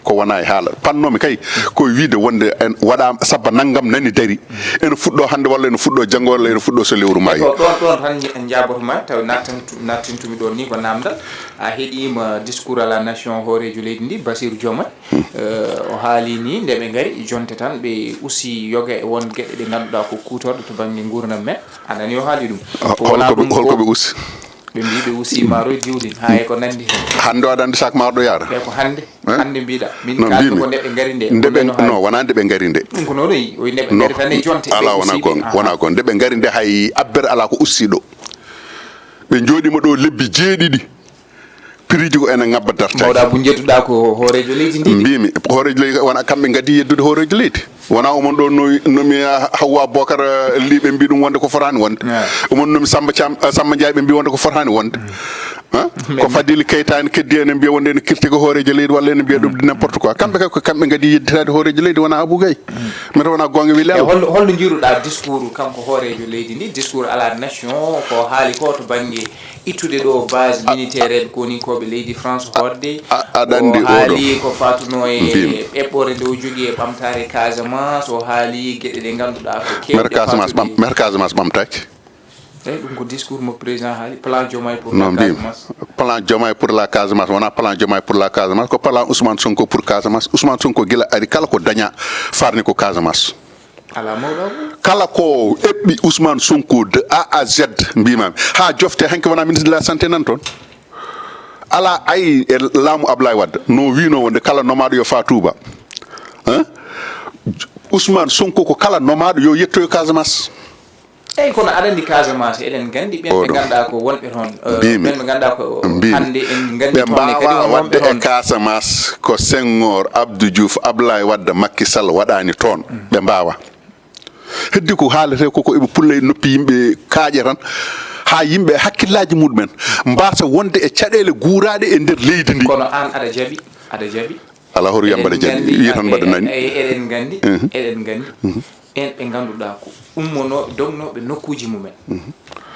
Ko wonaa e haala. Pannoomi kay ko e wiyde wonde en waɗaama sabba nanngam nani dari. Ene fuɗɗoo hannde walla ene fuɗɗoo janngo walla ene fuɗɗoo so lewru maayi. Ko ɗoon, ɗoon tan nja-, njaaboto ma, taw nattan-, nattintumi ɗoon ni ko naamndal. A heɗiima discours à la nation hooreejo leydi ndi, Bassirou Diomaye. Eh, o haali ni nde ɓe ngari, jonte tan ɓe usti yoga e won geɗe ɗe ngannduɗaa ko kuutorɗe to bannge nguurndam men. A nani o haali ɗum. Ah, ko wonaa holko ɓe, ɗum holko ko ɓe usti? Ɓe mbii ɓe usti maaro e diwlin, haa e ko nanndi heen. Hannde o aɗa anndi sac maaro ɗo yaara? Eyi, ko hannde. Eh? Hannde mbiɗa. Min no kaalmi mbimi. Ko nde ɓe ngari nde. Nde ɓe, no, wona nde ɓe ngari nde. Ɗum ko noon o yi, o yi nde ɓe ngari tan e jonte, ɓe usti ɓe. Alaa, wonaa goonga, wonaa goonga. Nde ɓe ngari nde hay abbere alaa ko usti ɗo. Ɓe njooɗiima ɗo lebbi jeeɗiɗi. Piriji ko ene ngabba dartaaki. Mawɗa Abou, njettuɗaa ko hooreejo leydi ndi? Mbimi, hooreejo leydi, wona kamɓe ngaddi yeddude hooreejo leydi. Wona omon ɗo no, nomi, ah, Hawwa Bokar, eh, Ly ɓe mbi ɗum wonde ko fotaani wonde. Ah. Omon nomi Samba Thiam, eh, Samba Ndiaye ɓe mbi wonde ko fotaani wonde. Ah? Ko Fadil Keita en keddi ene mbiya wonde ene kirti ko hooreejo leydi walla ene mbiya ɗum n'importe quoi. Kamɓe kay ko kamɓe ngaddi yedditaade hooreejo leydi, wona Abou Gaye. Mete wona goonga weli Allah. E holno, holno njiiruɗaa discours kanko hooreejo leydi ndi, discours à la nation, ko haali ko to bannge ittude ɗo base militaire en koninkooɓe leydi France hoɗde. A-, aɗa anndi o haali ko fatunoo e eɓɓoore nde o jogii e ɓamtaare Casamance, o haali geɗe ɗe ngannduɗaa ko keewɗe. Maire Casamance ɓam-, maire Casamance ɓamtaaki. Eyi, ɗum ko discours mo président haali, plan Diomaye pour la Casamance. Non, mbimi, plan Diomaye pour la Casamance, wona plan Diomaye pour la Casamance, ko plan Ousmane Sonko pour Casamance. Ousmane Sonko gila ari kala ko daña farni ko Casamance. Alaa mawɗo. Kala ko eɓɓi Ousmane Sonko de A à Z, mbimami. Haa jofte hanki wona ministre de la santé nan toon. Alaa ay e laamu Ablaye Wade no wino wonde kala nomaaɗo yo faa Touba. Hein? Ousmane Sonko ko kala nomaaɗo yo yettoyo Casamance. Eyi, kono aɗa anndi Casamance, eɗen nganndi ɓen ɓe Oɗo. Ngannduɗaa ko wonɓe toon, eh, Mbimi. Ɓen ɓe ngannduɗaa ko Mbimi. Hannde en nganndi Ɓe toon ne kadi mbaawa won wonɓe waɗde e toon. Casamance ko Senghor, Abdou Diouf, Ablaye Wade, Macky Sall waɗaani toon. Ɓe mbaawa. Heddi ko haalete ko, ko eɓe pulla e noppi yimɓe kaaƴe tan, haa yimɓe e hakkillaaji muɗumen mbaasa wonde e caɗeele guuraaɗe e nder leydi ndi. Kono aan aɗa jaɓi, aɗa jaɓi. Alaa hoto yam mbaɗa jaɓi, wiya tan mbaɗa nani. Eɗen nganndi, eɗen nganndi. Ɓeen ɓe ngannduɗaa ko ummonooɓe, dognooɓe nokkuuji mumen.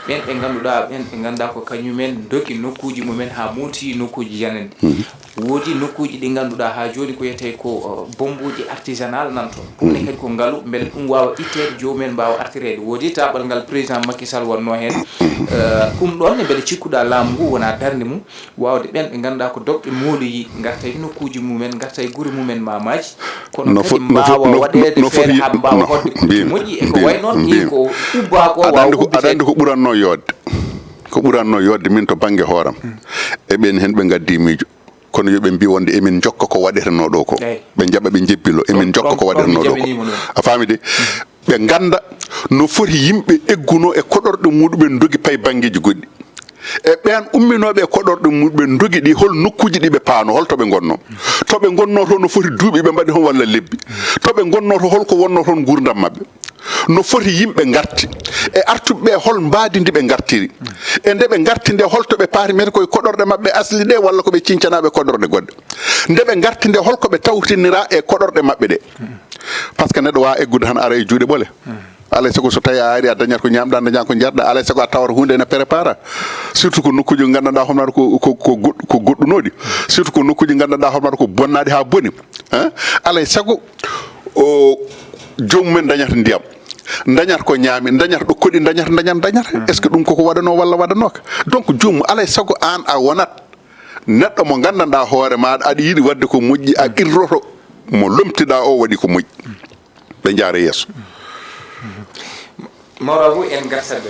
Ɓeen ɓe ngannduɗaa, ɓeen ɓe ngannduɗaa ko kañumen ndogi nokkuuji mumen haa mooti nokkuuji jananɗi. Woodi nokkuuji ɗi ngannduɗaa haa jooni ko wiyetee ko, uh, bommbuuji artisanal nan toon. Ɗum ne kadi ko ngalu, mbele ɗum waawa itteede, joomumen mbaawa artireede. Woodi taaɓal ngal président Macky Sall wonnoo heen. Uh, ɗum ɗoon ne mbele cikkuɗaa laamu ngu wonaa darnde mum, waawde ɓeen ɓe ngannduɗaa ko dogɓe mooluyi ngarta e nokkuuji mumen, ngarta e gure mumen maamaaji, kono No kadi fo-, no fo-, mbaawa no, waɗeede no foti feere yi-, haa ɓe mbaawa no, hoɗde pucci mbimi, moƴƴi e ko mbimi, wayi noon nii mbimi. Ko ubbaa ko Aɗa waawa anndi ko, aɗa ubbeteede. Anndi ko ɓuratnoo yooɗde? Ko ɓuratnoo yooɗde min to bannge hooram. E ɓeen heen ɓe ngaddi miijo. Kono yo ɓe mbiy wonde emin njokka ko waɗetenoo ɗo ko. Eey. Ɓe njaɓa ɓe njebbilo, emin Ɗoon, njokka ɗoon, ko ɗoon mi waɗetenoo ɗo ko. Jaɓaniima noon. A faami de? Ɓe ngannda no foti yimɓe eggunoo e koɗorɗe muɗumen ndogi pay banngeeji goɗɗi. E ɓeen umminooɓe e koɗorɗe muɗumen ndogi ɗi, hol nokkuuji ɗi ɓe paanoo, hol to ɓe ngonnoo? To ɓe ngonnoo to no foti duuɓi ɓe mbaɗi toon walla lebbi? To ɓe ngonnoo to hol ko wonnoo toon nguurndam maɓɓe? No foti yimɓe ngarti? E artuɓe ɓe hol mbaadi ndi ɓe ngartiri? E nde ɓe ngarti nde hol to ɓe paati mete koye koɗorɗe maɓɓe asli ɗe walla ko ɓe cincanaaɓe koɗorɗe goɗɗe? Nde ɓe ngarti nde hol ko ɓe tawtinira e koɗorɗe maɓɓe ɗe? Par ce que neɗɗo waawa eggude tan ara e juuɗe ɓole. Alay sago so tawi a ari a dañat ko ñamɗa, daña ko jarɗa, alay sago a tawata hunde ene prépara. Surtout ko nokkuji nganndanɗa hono ko, ko, ko goɗ-, ko goɗɗunoɗi. Surtout ko nokkuji nganndanɗa hono ko bonnaɗi ha boni. Hein? Alay sago o jomumen dañata ndiyam. Dañata ko ñaami, dañata ɗo koɗi, dañata, dañata, dañata. Est-ce que ɗum koko waɗano walla waɗanoka? Donc joomum alay sago an a wonat neɗɗo mo nganndanɗa hoore maɗa aɗa yiɗi wadde ko moƴƴi, a qirroto mo lomtiɗa o waɗi ko moƴƴi. Ɓe njaara yeeso. Mawɗo Abou, en gartat,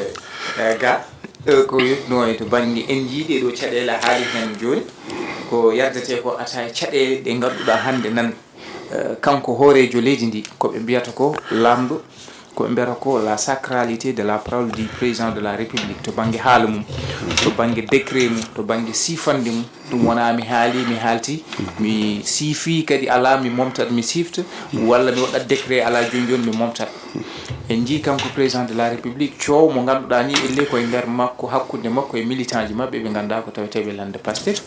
eh, ga, eh, ko yetno e to bannge, en njii ɗee ɗo caɗeele a haali heen jooni, ko yardetee ko ata e caɗeele ɗe ngannduɗaa hannde nan, eh, kanko hooreejo leydi ndi, ko ɓe mbiyata ko laamɗo, ko ɓe mbiyata ko la sacralité de la parole du président de la République to bannge haala mum, to bannge décret mum, to bannge siifande mum. Ɗum wonaa mi haali, mi haalti, mi siifi kadi alaa mi momtat, mi siifta, walla mi waɗat décret alaa jooni jooni mi momtat. En njii kanko président de la République coow mo ngannduɗaa ni elle koye nder makko, hakkunde makko e militant ji maɓɓe ɓe ngannduɗaa ko taweteeɓe lannde Pastef,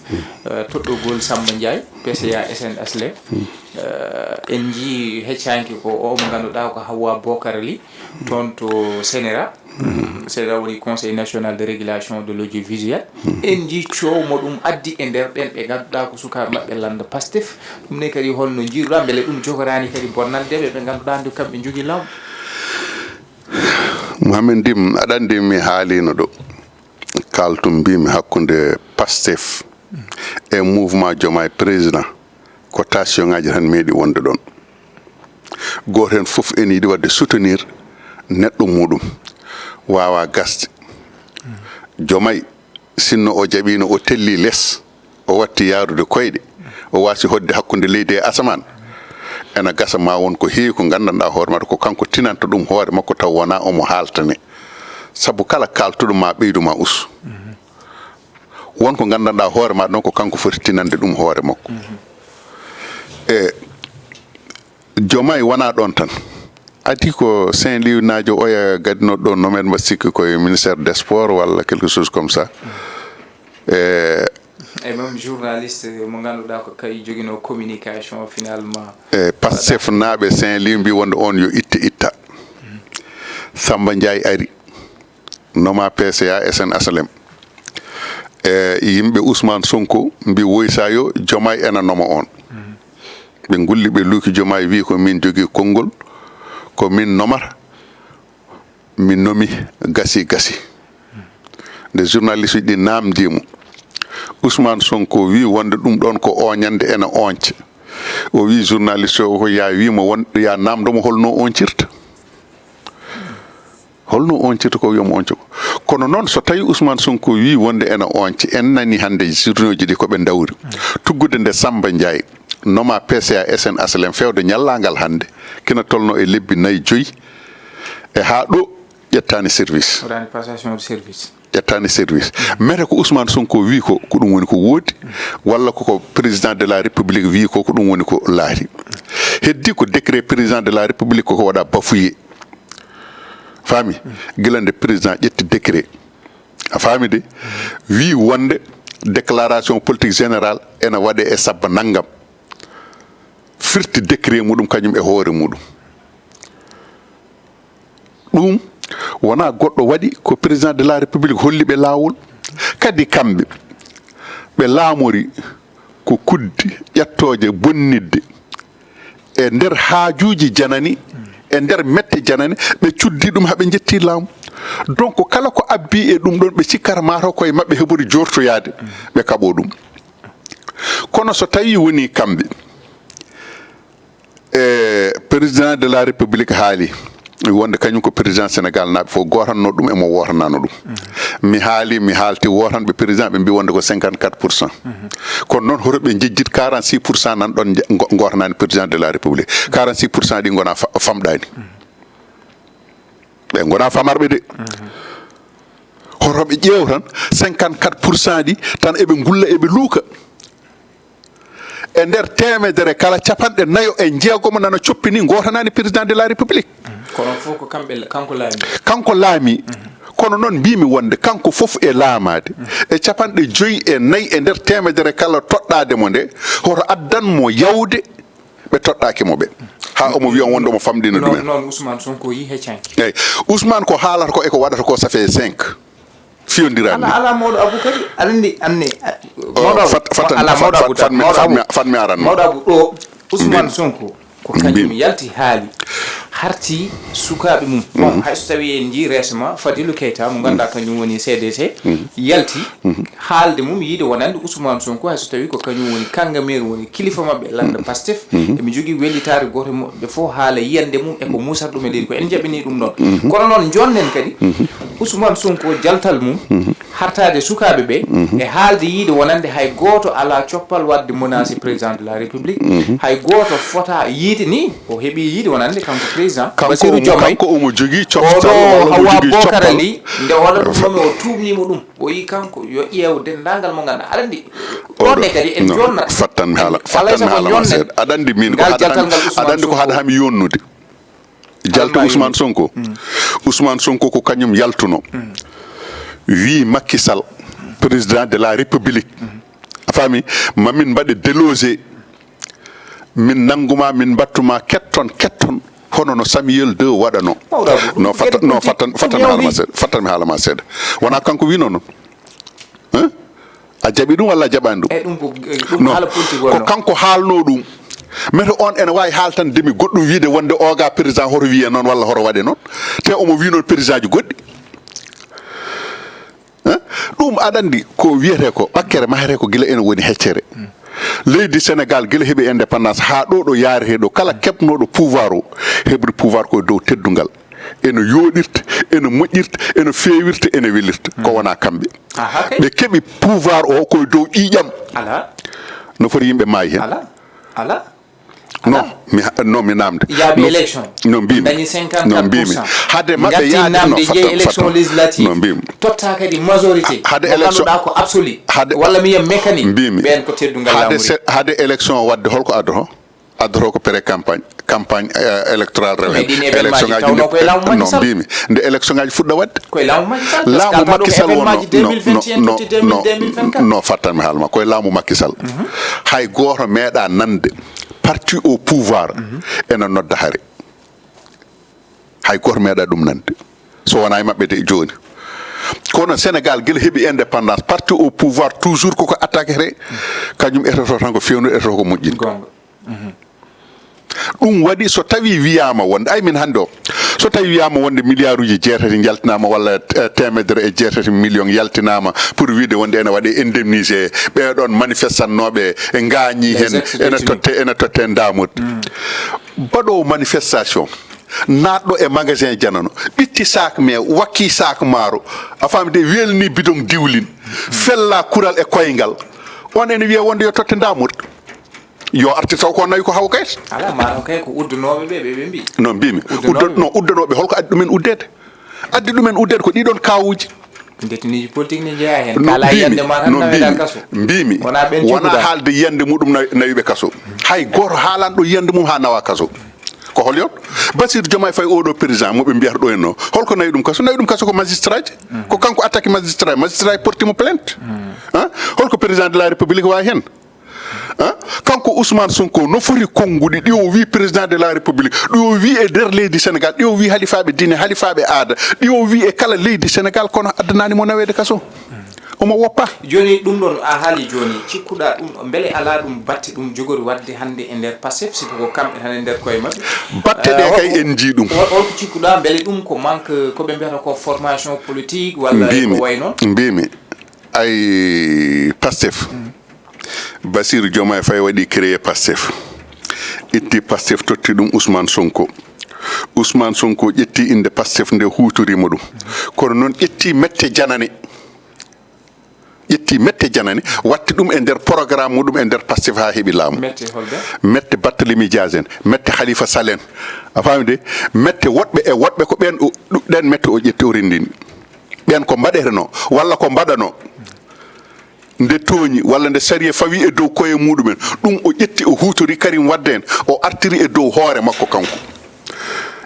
eh, toɗɗogol Samba Ndiaye, P C A S N H L M. Eh, en njii heccaanke ko o mo ngannduɗaa ko Hawa Bokar Ly, toon to sénéra. Mhm. Sénéra woni Conseil national de régulation de l'audiovisuel. Mhm. En njii coow mo ɗum addi e nder ɓeen ɓe ngannduɗaa ko sukaaɓe maɓɓe lannda Pastef. Ɗum ne kadi holno njiiruɗaa, mbele ɗum jogoraani kadi bonnande ɓe ɓe ngannduɗaa nde kamɓe njogii laamu? Mohamed Ndim, aɗa anndi mi haalino ɗo. Kaltum mbimi hakkunde Pastef e mouvement Diomaye président. Ko tension ngaji tan meeɗi wonde ɗon. Gooto heen fof ene yiɗi waɗde soutenir neɗɗo muɗum. Waawa gasde. Diomaye, sinno o jaɓiino, o telli les, o watti yaarude koyɗe, o waasi hoɗde hakkunde leydi e asamaan. Ena gasa ma won ko heewi ko nganndanɗaa hoore maɗa ko kanko tinanta ɗum hoore makko taw wonaa omo haaltane. Sabu kala kaaltuɗo ma ɓeydu ma us. Won ko nganndanɗaa hoore maɗa noon ko kanko foti tinande ɗum hoore makko. E Diomaye wonaa ɗoon tan. Adii ko Saint-Louis naajo oya gadinoɗo ɗo nomen mba sikki koye ministère des sports walla quelque chose comme ça. E E même journaliste mo ngannduɗaa ko kay joginoo communication finalement. E Pastef naaɓe Saint-Louis mbi wonde on yo itte itta. Samba Ndiaye ari. Noma P C A S N H L M. E yimɓe Ousmane Sonko mbi woysa yo Diomaye ena noma on. Ɓe ngulli ɓe luuki Diomaye wi ko min jogii konngol, ko min nomata, mi nomi gasi gasi. Nde journaliste uji ɗi namdi mo, Ousmane Sonko wi wonde ɗum ɗon ko oñande ena oñca. O wi journaliste o ko ya wi mo won, ya namdo mo holno oñcirta. Holno oncirta ko, wiya mo onco ko. Kono noon, so tawi Ousmane Sonko wi wonde ena once, en nani hannde journée ji ɗi ko ɓe dawri. Tuggude nde Samba Ndiaye noma P C A S N H L M fewde ñallaagal hannde, kina tolno e lebbi nayi, joyi, e haa ɗo ƴettaani service. Waɗaani passation de service. Ƴettaani service. Mete ko Ousmane Sonko wi ko, ko ɗum woni ko woodi, walla koko président de la République wi ko, ko ɗum woni ko laari. Heddi ko décret président de la République koko waɗa bafouillé. Faami? Gila nde président ƴetti décret. A faami de? Wi wonde déclaration politique générale ena waɗe e sabba nanngam. Firti décret muɗum kañum e hoore muɗum. Ɗum wonaa goɗɗo waɗi, ko président de la République holli ɓe laawol. Kadi kamɓe, ɓe laamori ko kuddi ƴettooje bonnidde e nder haajuuji janani, e nder mette janani, ɓe cuddi ɗum haa ɓe njetti laamu. Donc, kala ko abbi e ɗum ɗon, ɓe cikkata mataw koye maɓɓe heɓori jortoyaade, ɓe kaɓo ɗum. Kono so tawi woni kamɓe, e président de la République haali wonde kañum ko président Sénégal naaɓe fof, gootanno ɗum e mo wootanano ɗum. Mi haali, mi haalti wootanɓe président, ɓe mbi wonde ko cinquante-quatre pour cent. Kono noon, hoto ɓe njejjit quarante-six pour cent nan ɗon nje-, ngo-, gootanani président de la République. Quarante-six pour cent ɗi ngona fa-, famɗani. Ɓe ngona famarɓe de. Hoto ɓe ƴeew tan cinquante-quatre pour cent ɗi tan, eɓe ngulla, eɓe luuka. E nder teemedere kala, capanɗe nayo e jeegomo nana coppini, gootanani président de la République. Kono fof ko kamɓe la-, kanko laami. Kanko laami. Kono noon, mbimi wonde kanko fof e laamaade, e capanɗe joyi e nayi e nder teemedere kala toɗɗaade mo nde, hoto addan mo yawde ɓe toɗɗaaki mo ɓe. Haa omo wiya wonde omo famɗina ɗumen. Noon, noon Ousmane Sonko yi heccanki. Eyi, Ousmane ko haalata ko e ko waɗata ko, ça fait cinq. Fiyondiral ni. Ala, ala, mawɗo Abou kadi, aɗa anndi, anne, a-, mawɗo Abou, fat-, fat-, ala, mawɗo Abou, fat-, fatmi, mawɗo Abou, fatmi aran noon. Mawɗo Abou, ɗo Ousmane Sonko, ko kañum yalti haali, harti sukaaɓe mum. Bon, hay so tawi en njii récemment Fadilou Keita, mo ngannduɗaa kañum woni C D C, yalti haalde mum, yiide wonande Ousmane Sonko, hay so tawi ko kañum woni kangameeru, woni kilifa maɓɓe, lannda Pastef. Eɓe njogii wellitaare gooto e maɓɓe fof haala yiyannde mum e ko muusata ɗum e leydi ko. En njaɓini ɗum ɗon. Kono noon, njonnen kadi Ousmane Sonko jaltal mum, hartaade sukaaɓe ɓe, e haalde yiide wonande hay gooto alaa coppal waɗde menacé président de la République, hay gooto fota yiide ni, o heɓi yiide wonande kanko président Kanko Bassirou omo, Diomaye. Kanko omo jogii coftal, oɗo walla omo Hawa jogii Bocar coppal. Ali, nde o waɗa ɗum ɗon, o tuubniima ɗum. O yi kanko, yo ƴeew denndaangal mo ngannduɗaa. Aɗa anndi, ɗon ne kadi en jonna. Fattan mi haala, fattan mi haala ma seeɗa. Aɗa anndi min ko haɗa hami, aɗa anndi ko haɗa hami yonnude. Jalto Ousmane Sonko. Ousmane Sonko ko kañum yaltuno. Wi Macky Sall, président de la République. A faami? Ma min mbaɗe délogé. Min nannguma, min mbattuma ketton, ketton. Hono no Samuel deux waɗano. Mawɗo Abou, no fatta-, no fattan, fattan mi haala ma seeɗa. Fattan mi haala ma seeɗa. Wona kanko wino noon. Hein? A jaɓi ɗum walla a jaɓaani ɗum? E ɗum ko, ɗum non, haala politique ko wonno. Kanko haalno ɗum. Mete on ene waawi haaltande mi goɗɗum, wiide wonde oga président hoto wiye noon walla hoto waɗe noon. Te omo wi noon président ji goɗɗi. Hein? Ɗum aɗa anndi ko wiyetee ko ɓakkere mahetee ko gila ene woni heccere. Leydi Sénégal gila heɓi indépendance haa ɗo, ɗo yaretee ɗo, kala keɓnooɗo pouvoir o heɓri pouvoir ko e dow teddungal. Ene yooɗirta, ene moƴƴirta, ene feewirta, ene welirta. Ko wona kamɓe. Aha, kay. Ɓe keɓi pouvoir o ko e dow ƴiiƴam. Ala. No foti yimɓe maayi heen. Ala. Ala. Non, mi ha-, non, mi namde. Yaaɓi élection. No mbimi. Dañi cinquante-quatre pour cent. No mbimi. Hade maɓɓe yaade, namde, non, jeyi élection législative. No mbimi. Totta kadi majorité. Hade mo élection, ngannduɗaa ko absolu. Hade, walla mi yiya mécanique. Mbimi. Ɓeen ko teddungal laamu. Hade se-, hade élection waɗde, holko addoto? Addoto ko pré campagne, campagne, euh, électorale rew heen. Élection ngaji tawnoo koye laamu Macky Sall. No mbimi. Nde élection ngaji fuɗɗa waɗde. Koye laamu Macky Sall, laamu Macky Sall wonno, deux mille vingt et un totti deux mille, deux mille vingt-quatre. No, fattan mi haala ma, koye laamu Macky Sall. Hay gooto meeɗa nande parti au pouvoir ena nodda hare. Hay gooto meeɗa ɗum nande. So wonaa e maɓɓe de jooni. Kono Sénégal gila heɓi indépendance, parti au pouvoir toujours koko attaquete, kañum etoto tan ko fewndo, etoto ko moƴƴini. Goonga. Ɗum waɗi so tawi wiyaama wonde, ay min hannde o, so tawi wiyaama wonde milliarduji jeetati njaltinaama walla, eh, teemedere e jeetati million yaltinaama pour wiide wonde ene waɗe indemnisé ɓeeɗon manifestannooɓe e ngaañi heen, ene totte, ene totte ndaamot. Baɗoowo manifestation, Naatɗo e magasin janano, ɓitti saak me, wakki saak maaro, a faami de, welni bidon diwlin, fella kural e koyngal. On ene wiya wonde yo totte ndaamorɗe. Yo artir taw ko nawi ko haw kayta. Ala, maaro kay ko uddanooɓe ɓe, ɓe, ɓe mbi. No mbimi. Uddanooɓe. Udda-, no uddanooɓe, holko addi ɗumen uddeede? Addi ɗumen uddeede ko ɗiɗon kaawuuji. Ndetiniiji politique ne njeyaa heen. No Kala mbimi, yiyannde ma tan no naweɗaa mbimi, kaso. Mbimi. Wonaa ɓeen Wonaa cuɓuɗaa. Haalde yiyannde muɗum nawi-, nawiɓe kaso. Hay gooto haalanɗo yiyannde mum haa nawa kaso. Ko hol yon? Bassirou Diomaye Faye, oɗo président mo ɓe mbiyata ɗo en o, holko nawi ɗum kaso? Nawi ɗum kaso ko magistrat ji. Ko kanko attaque magistrat, magistrat porti mo plainte. Hein? Holko président de la République waawi heen? Hein? Kanko Ousmane Sonko no foti konnguɗi ɗi o wi président de la République, ɗi o wi e nder leydi Sénégal, ɗi o wi halifaaɓe diine, halifaaɓe aada, ɗi o wi e kala leydi Sénégal, kono addanaani mo naweede kaso. Omo woppa. Jooni ɗum ɗon a haali jooni, cikkuɗaa ɗum, mbele alaa ɗum batte ɗum jogori waɗde hannde e nder Pastef, sibu ko kamɓe tan e nder koye maɓɓe? Batte ɗe Eh, kay hol-, en njii ɗum. Hol-, holko cikkuɗaa, mbele ɗum ko manque, ko ɓe mbiyata ko formation politique, walla Mbimi, ko wayi noon? Mbimi, ay Pastef. Bassirou Diomaye Faye waɗi créé Pastef. Itti Pastef, totti ɗum Ousmane Sonko. Ousmane Sonko ƴetti innde Pastef nde, huutorimo ɗum. Kono noon ƴetti mette janane. Ƴetti mette janane, watti ɗum e nder programme muɗum e nder Pastef haa heɓi laamu. Mette holɓe? Mette Barthélémy Dias en, mette Khalifa Sall en. A faami de? Mette woɗɓe e woɗɓe ko ɓeen o, ɗu-, ɗeen mette o ƴetti o renndini. Ɓeen ko mbaɗetenoo, walla ko mbaɗanoo. Nde tooñi, walla nde sariya fawi e dow koye muɗumen, ɗum o ƴetti, o huutori Karim Wade en, o artiri e dow hoore makko kanko.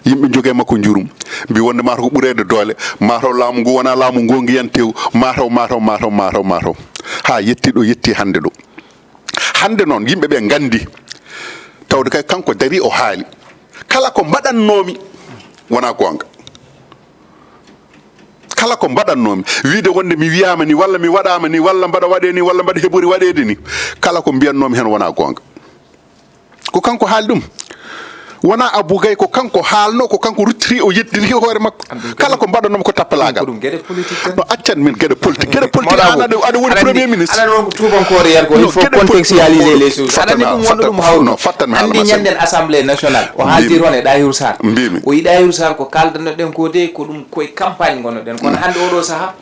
Yimɓe njogii makko njurum, mbi wonde mataw ko ɓureede doole, mataw laamu ngu wonaa laamu ngoongiyanteewu, mataw, mataw, mataw, mataw, mataw. Haa yetti ɗo yetti hannde ɗo. Hannde noon, yimɓe ɓe nganndi, tawde kay kanko darii o haali. Kala ko mbaɗannoomi, wonaa goonga. Kala ko mbaɗannoomi, wiide wonde mi wiyaama ni, walla mi waɗaama ni, walla mbaɗa waɗee ni, walla mbaɗa heɓori waɗeede ni, kala ko mbiyannoomi heen wonaa goonga. Ko kanko haali ɗum. Wonaa Abou Gaye, ko kanko haalno, ko kanko ruttiri, o yeddiri hoore makko. Kala ko mbaɗannoomi ko tappalaagal. Ko ɗum geɗe politique tan. No, accan min geɗe politique. Geɗe politique, Mawɗo Abou, an aɗa, aɗa woni aɗa anndi, premier ministre. Aɗa woni ko tuubankoore yiyata ko, il faut contextualiser les choses. Aɗa anndi ɗum wonno ɗum hawru. No, fattan mi haala ma seeɗa. Anndi ñande en assemblée nationale, o haaldir on e Ɗahiru Sarr. Mbimi. O yi Ɗahiru Sarr ko kaaldanno ɗen ko de, ko ɗum koye campagne ngonno ɗen. Kono hannde oɗo saha,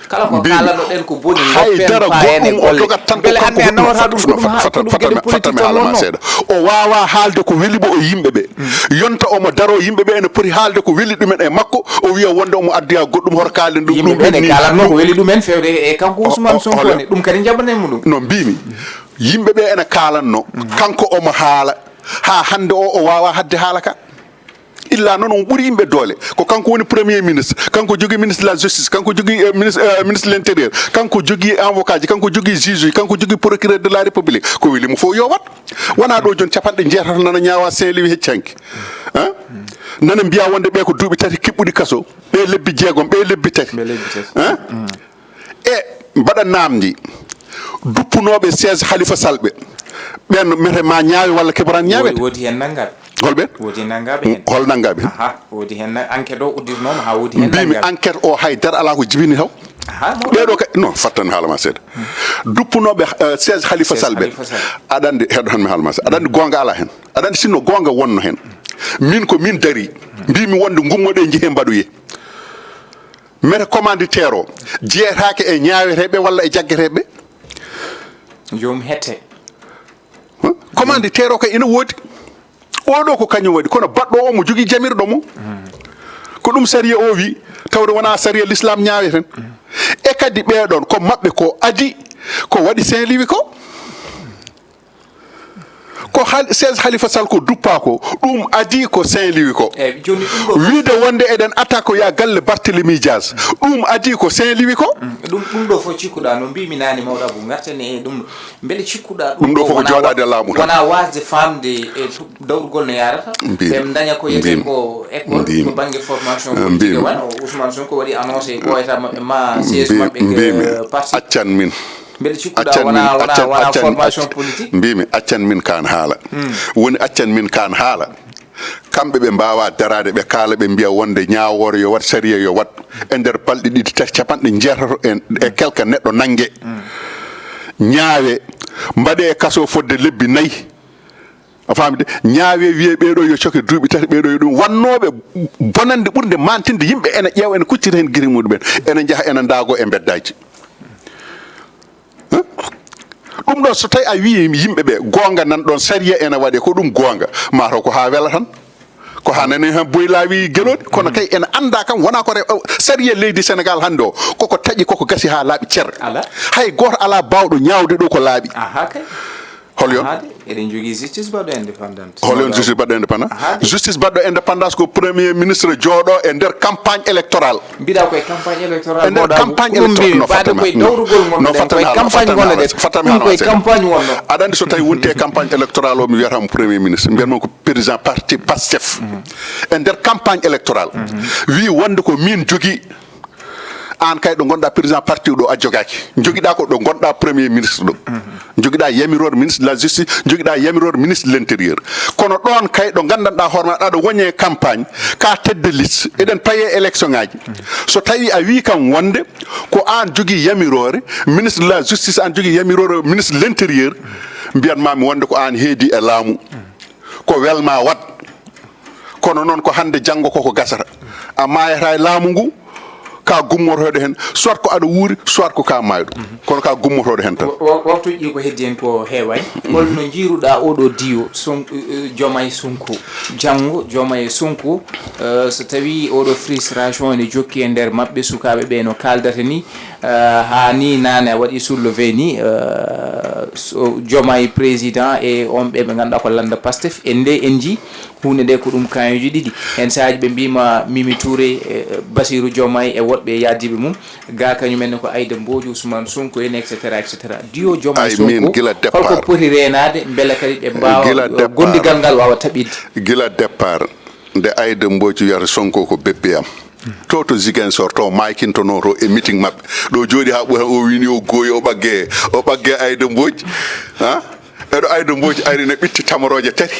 kala ko kaalano ɗen ko boni, haydara goɗɗum o jogat tan ko kanko. Mbele hannde a nawata ɗum ko ɗum ha-, ko ɗum geɗe politique tan wonno. Seeɗa. O waawa haalde ko weli mo e yimɓe ɓe. Yonta omo daro, yimɓe ɓe ene poti haalde ko weli ɗumen e makko, o wiya wonde omo addoya goɗɗum, hoto kaalen ɗum, yimɓe ɓe ne kaalatno ko weli ɗumen fewde e kanko Ousmane Sonko ne. Ɗum kadi njaɓanen mo ɗum. No mbimi, yimɓe ɓe ene kaalanno, kanko omo haala, ha hannde o, o waawa hadde haala ka. Illa noon on ɓuri yimɓe doole. Ko kanko woni premier ministre, kanko jogii ministre de la justice, kanko jogii, eh, ministre, eh, ministre de l'intérieur, kanko jogii avocat ji, kanko jogii juge ji, kanko jogii procureur de la république. Ko weli mo fof yo wat. Wonaa ɗo jooni capanɗe jeetato nana ñaawa Saint-Louis hecci hanki. Hein? Nana mbiya wonde ɓe ko duuɓi tati kiɓɓuɗi kaso, ɓe lebbi jeegom, ɓe lebbi tati. Ɓe lebbi tati. Hein? E mbaɗa namdi, duppunooɓe siège Khalifa Sall ɓe, ɓen mete ma ñaawe walla keɓoran ñaawede? Woodi, woodi heen nanngaaɓe. Hol ɓen? Woodi nanngaaɓe heen. Hol nanngaaɓe? Aha, woodi heen na-, enquête o uddirnooma haa woodi heen nanngaaɓe. Mbimi enquête o hay dara alaa ko jibini taw. Aha, mo- Ɓeeɗo kay, non, fattan haala ma seeɗa. Duppunooɓe, eh, siège Khalifa Sall ɓe. Khalifa Sall. Aɗa anndi, heɗo tan mi haala ma seeɗa. Aɗa anndi goonga alaa heen. Aɗa anndi sinno goonga wonno heen. Min ko min dari. Mbimi wonde ngummoɗe njehee mbaɗoyee. Mete commanditaire o jeyetaake e ñaaweteeɓe walla e jaggeteeɓe. Joom hette. Huh? Commanditaire o kay ina woodi. Oɗo ko kañum waɗi, kono baɗɗo o mo jogii jamirɗo mum. Ko ɗum sariya o wi, tawde wonaa sariya l'islam ñaaweten. E kadi ɓeɗon ko maɓɓe ko adi, ko waɗi Saint-Louis ko. Ko hal-, siège Khalifa Sall ko duppa ko, ɗum adi ko Saint-Louis ko. Eyyi, jooni ɗum ɗo fof. Wiide wonde eɗen attaque ko ya galle Barthélémy Dias, ɗum adi ko Saint-Louis ko. Mm, ɗum, ɗum ɗo fof cikkuɗaa, no mbimi naane, mawɗo Abou, ngarten e ɗum ɗo. Mbele cikkuɗaa ɗum ɗum ɗo ɗo fof ko wona jooɗaade wa-, laamu tan. Wona waasde faamde e tu-, dawrugol no yaarata? Mbimi. Ɓe daña ko yiyetee mbimi ko école, mbimi, to bannge formation politique, mbimi, wano Ousmane Sonko waɗi annoncé ɓooyata maɓɓe ma siège mbimi, maɓɓe, mbimi, eh, parti. Accan min. Mbele cikkuɗaa accan wona, min, wona, accan, wona accan, formation acc-, politique? Mbimi, accan min kaan haala. Hmm. Woni accan min kaan haala. Kamɓe ɓe mbaawaa daraade, ɓe kaala, ɓe mbiya wonde ñaawoore yo waɗ, sariya yo waɗ. E nder balɗe ɗiɗi, tati, capanɗe njeetato e, e kelka neɗɗo nannge. Hmm. Ñaawe, mbaɗe e kaso fodde lebbi nayi. A faami de? Ñaawee wiyee ɓee ɗoo yo coke duuɓi tati, ɓee ɗoo yo ɗum. Wannooɓe bonannde ɓurnde maantinde yimɓe ene ƴeewa, ene kuccita heen gite muɗumen. Ene njaha, ene ndaagoo e mbeddaaji. Huh? Ɗum ɗoo, so tawi a wii yimɓe ɓe, goonga nan ɗoon, sariya ene waɗee, ko ɗum goonga, maa taw ko haa wela tan. Ko haa nane han boy laawi gelooɗi, kono kay ene anndaa kam, wonaa ko rew-, sariya leydi Senegaal hannde o, koko taƴi, koko gasi haa laaɓi cer. Alaa. Hay gooto alaa baawɗo ñaawde ɗo ko laaɓi. Ahaa kay. Hol yon? Ahaa de, eɗen njogii justice baɗɗo indépendant. Hol yon justice baɗɗo indépendant? Ahaa de. Justice baɗɗo indépendance ko premier ministre jooɗo e nder campagne électorale. Mbiɗa koye campagne électorale. E nder campagne électorale, no fotata ma, no fotata ma, no fotata ma, no fotata ma, no fotata ma. Aɗa anndi so tawi wonti e campagne électorale o, mi wiyata mo premier ministre, mbiyat mo ko président parti Pastef. E nder campagne électorale, wi wonde ko min jogii. Aan kay ɗo ngonɗa président parti ɗo a jogaaki. Jogiɗa ko ɗo ngonɗa premier ministre ɗo. Jogiɗa yamiroore ministre de la justice, jogiɗa yamiroore ministre de l'intérieur. Kono ɗoon kay ɗo nganndanɗa hoore ma aɗa woñe campagne, ka tête de liste, eɗen paye élection ngaji. So tawi a wi kam wonde ko aan jogii yamiroore ministre de la justice, aan jogii yamiroore ministre de l'intérieur, mbiyat ma mi wonde ko aan heedi e laamu. Ko welma wat. Kono noon ko hannde janngo koko gasata. A maayata e laamu ngu, ka gummotooɗo heen, soit ko aɗa wuuri, soit ko ka maayɗo. Kono ka gummotooɗo heen tan. Wa-, wa-, waktuuji ɗi ko heddi en ko heewaani. Holno njiiruɗa oɗo diwo Son-, eh, eh, Diomaye Sonko? Janngo Diomaye Sonko, eh, so tawi oɗo frustration ene jokki e nder maɓɓe, sukaaɓe ɓe no kaaldata ni, eh, haa ni naane a waɗi soulevé ni, eh, so Diomaye président e on ɓe ɓe ngannduɗaa ko lannda Pastef, e nde en njii huunde nde ko ɗum kañuji ɗiɗi. Heen sahaaji ɓe mbiima Mimi Touré, eh, Bassirou Diomaye e woɗɓe e yaadiiɓe mum, ga kañum en ko Aïda Mbodj, Ousmane Sonko en, et cetera, et cetera. Diwo Diomaye Sonko, min gila départ, holko poti reenaade mbele kadi ɓe mbaawa, gila eh, départ, gondigal ngal waawa taɓɓitde? Gila départ, nde Aïda Mbodj wiyata Sonko ko bébé am. To, to Ziguinchor, to maakintonoo to e meeting maɓɓe. Ɗo jooɗi haa ɓooya, o wini o gooyi, o ɓagge, o ɓagge Aïda Mbodj. Ha? Eɗo Aïda Mbodj ari ne ɓitti tamorooje tati.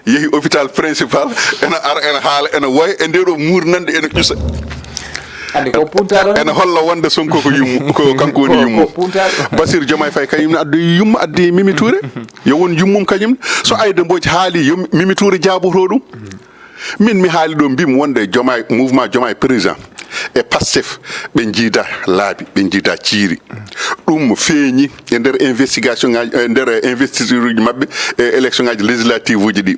Yehi hôpital principal, ena ara, ena haala, ena woya, e nde ɗo muurnande ena ƴusa. Andi ko puntaɗo. Ena holla wonde Sonko ko yummu, ko kanko woni yummu. Ko puntaɗo. Bassirou Diomaye Faye kañum ne addi yumma, addi Mimi Touré. Yo won yummum kañum. So Aïda Mbodj haali, yo Mimi Touré jaaboto ɗum. Min mi haali ɗo, mbimi wonde Diomaye, mouvement Diomaye président e Pastef, ɓe njiida laabi, ɓe njiida ciiri. Ɗum feeñi e nder investigation ngaji, e nder investiture uji maɓɓe e élection ngaji législative uji ɗi.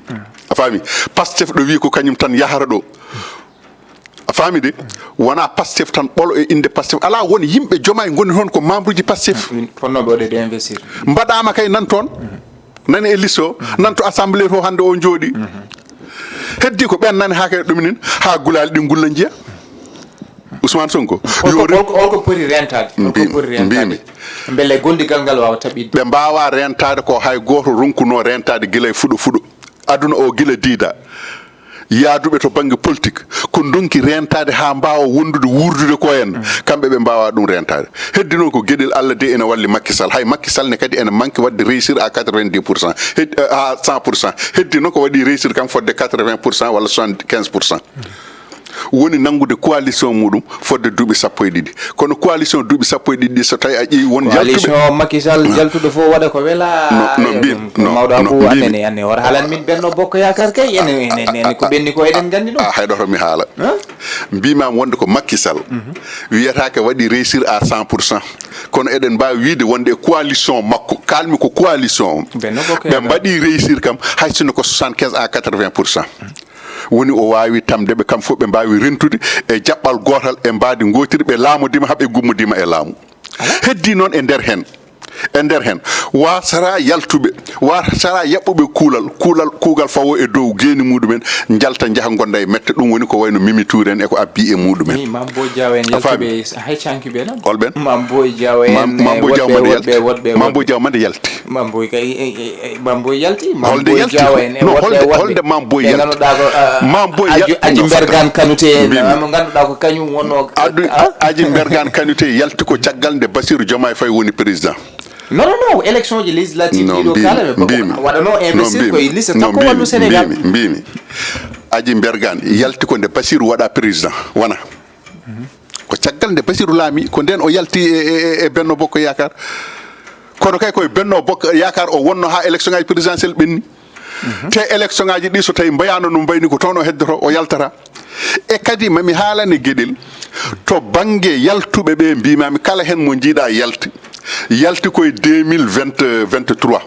A faami? Pastef ɗo wi ko kañum tan yahata ɗo. A faami de? Wona Pastef tan ɓolo e innde Pastef. Alaa, won yimɓe Diomaye ngoni toon ko membre uji Pastef. Fonnooɓe waɗeede investir. Mbaɗaama kay nan toon. Nan e liste o, nan to assemblée to hannde o jooɗi. Heddi ko ɓen nani haa kay ɗuminin, haa gulaali ɗi ngulla njiya. Ousmane Sonko. Holko, yo re- holko, holko poti rentaade? Holko poti rentaade? Mbimi. Mbele gondigal ngal waawa taɓɓitde. Ɓe mbaawa rentaade ko hay gooto ronkuno rentaade gila e fuɗo fuɗo. Aduna o gila diida. Yaaduɓe to bannge politique ko ndonki rentaade haa mbaawa wondude, wuurdude ko en. Kamɓe ɓe mbaawa ɗum rentaade. Heddi noon ko geɗel Allah de ene walli Macky Sall. Hay Macky Sall ne kadi ene manque waɗde réussir à quatre-vingt-dix pour cent. Hed-, à cent pour cent. Heddi noon ko waɗi réussir kam fodde quatre-vingts pour cent walla soixante-quinze pour cent. Woni nanngude coalition muɗum fodde duuɓi sappo e ɗiɗi. Kono coalition duuɓi sappo e ɗiɗi ɗi, so tawi a ƴeewi won yaltuɓe. Coalition Macky Sall jaltuɗo fof waɗa ko wela. No, no mbi-, ɗum ko no, mawɗo no Abou mbimi. Annene, annene. Wata haalan min Benno Bokk Yaakaar kay, ene, ene, ene, ene ko ɓenni ko eɗen nganndi ɗum. A, hayɗoto mi haala. Hein? Mbimami wonde ko Macky Sall wiyata ko waɗi réussir à cent pour cent. Kono eɗen mbaawi wiide wonde e coalition makko, kalmi ko coalition. Benno Bokk Yaakaar. Ɓe mbaɗi réussir kam, hay sinno ko soixante-quinze à quatre-vingts pour cent. Woni o waawi tamde ɓe, kam fof ɓe mbaawi rentude e jaɓɓal gootal, e mbaadi ngootiri, ɓe laamodiima, haa ɓe gummodiima e laamu. Heddi noon e nder heen, e nder heen, wasata yaltuɓe, wasata yaɓɓuɓe kuulal, kuulal, kuugal fawo e dow geeni muɗumen, njalta njaha ngonda e mette. Ɗum woni ko wayno Mimi Touré en e ko abbi e muɗumen. Ni Mame Boye Diao en. A faami? Yaltuɓe hay canki ɓe noon. Holɓen? Mame Boye Diao en. Mame, Mame Boye Diao mande yalti. Mame Boye Diao mande yalti. Mame Boye kay, e, e, e, Mame Boye yalti. Holde yalti? Diao en e. No, woɗɓe, holde, woɗɓe. Holde Mame Boye yalti? Ɓe ngannduɗaa ko, ah, Mame Boye yalti. Aji Mbergane Kanouté en, mbimi. Ah, mo ngannduɗaa ko kañum wonno. Adu, ah? Aji Mbergane Kanouté yalti ko caggal nde Bassirou Diomaye Faye woni président. Non, non, non, élection ji législative ɗiɗo kala ɓe mbimi. Waɗano investir koye liste takko wallu Sénégal. Mbimi, mbimi. Aji Mbergane yalti ko nde Bassirou waɗa président, wona? Ko caggal nde Bassirou laami, ko nden o yalti e, e, e, e Benno Bokk Yaakaar. Kono kay koye Benno Bokk Yaakaar o wonno haa élection ngaji présidentielle ɓenni. Te élection ngaji ɗi, so tawi mbayano no mbayni, ko toon o heddoto, o yaltata. E kadi mami haalane geɗel, to bannge yaltuɓe ɓe, mbimami kala hen mo jiiɗa yalti, yalti koye deux mille vingt, vingt-trois.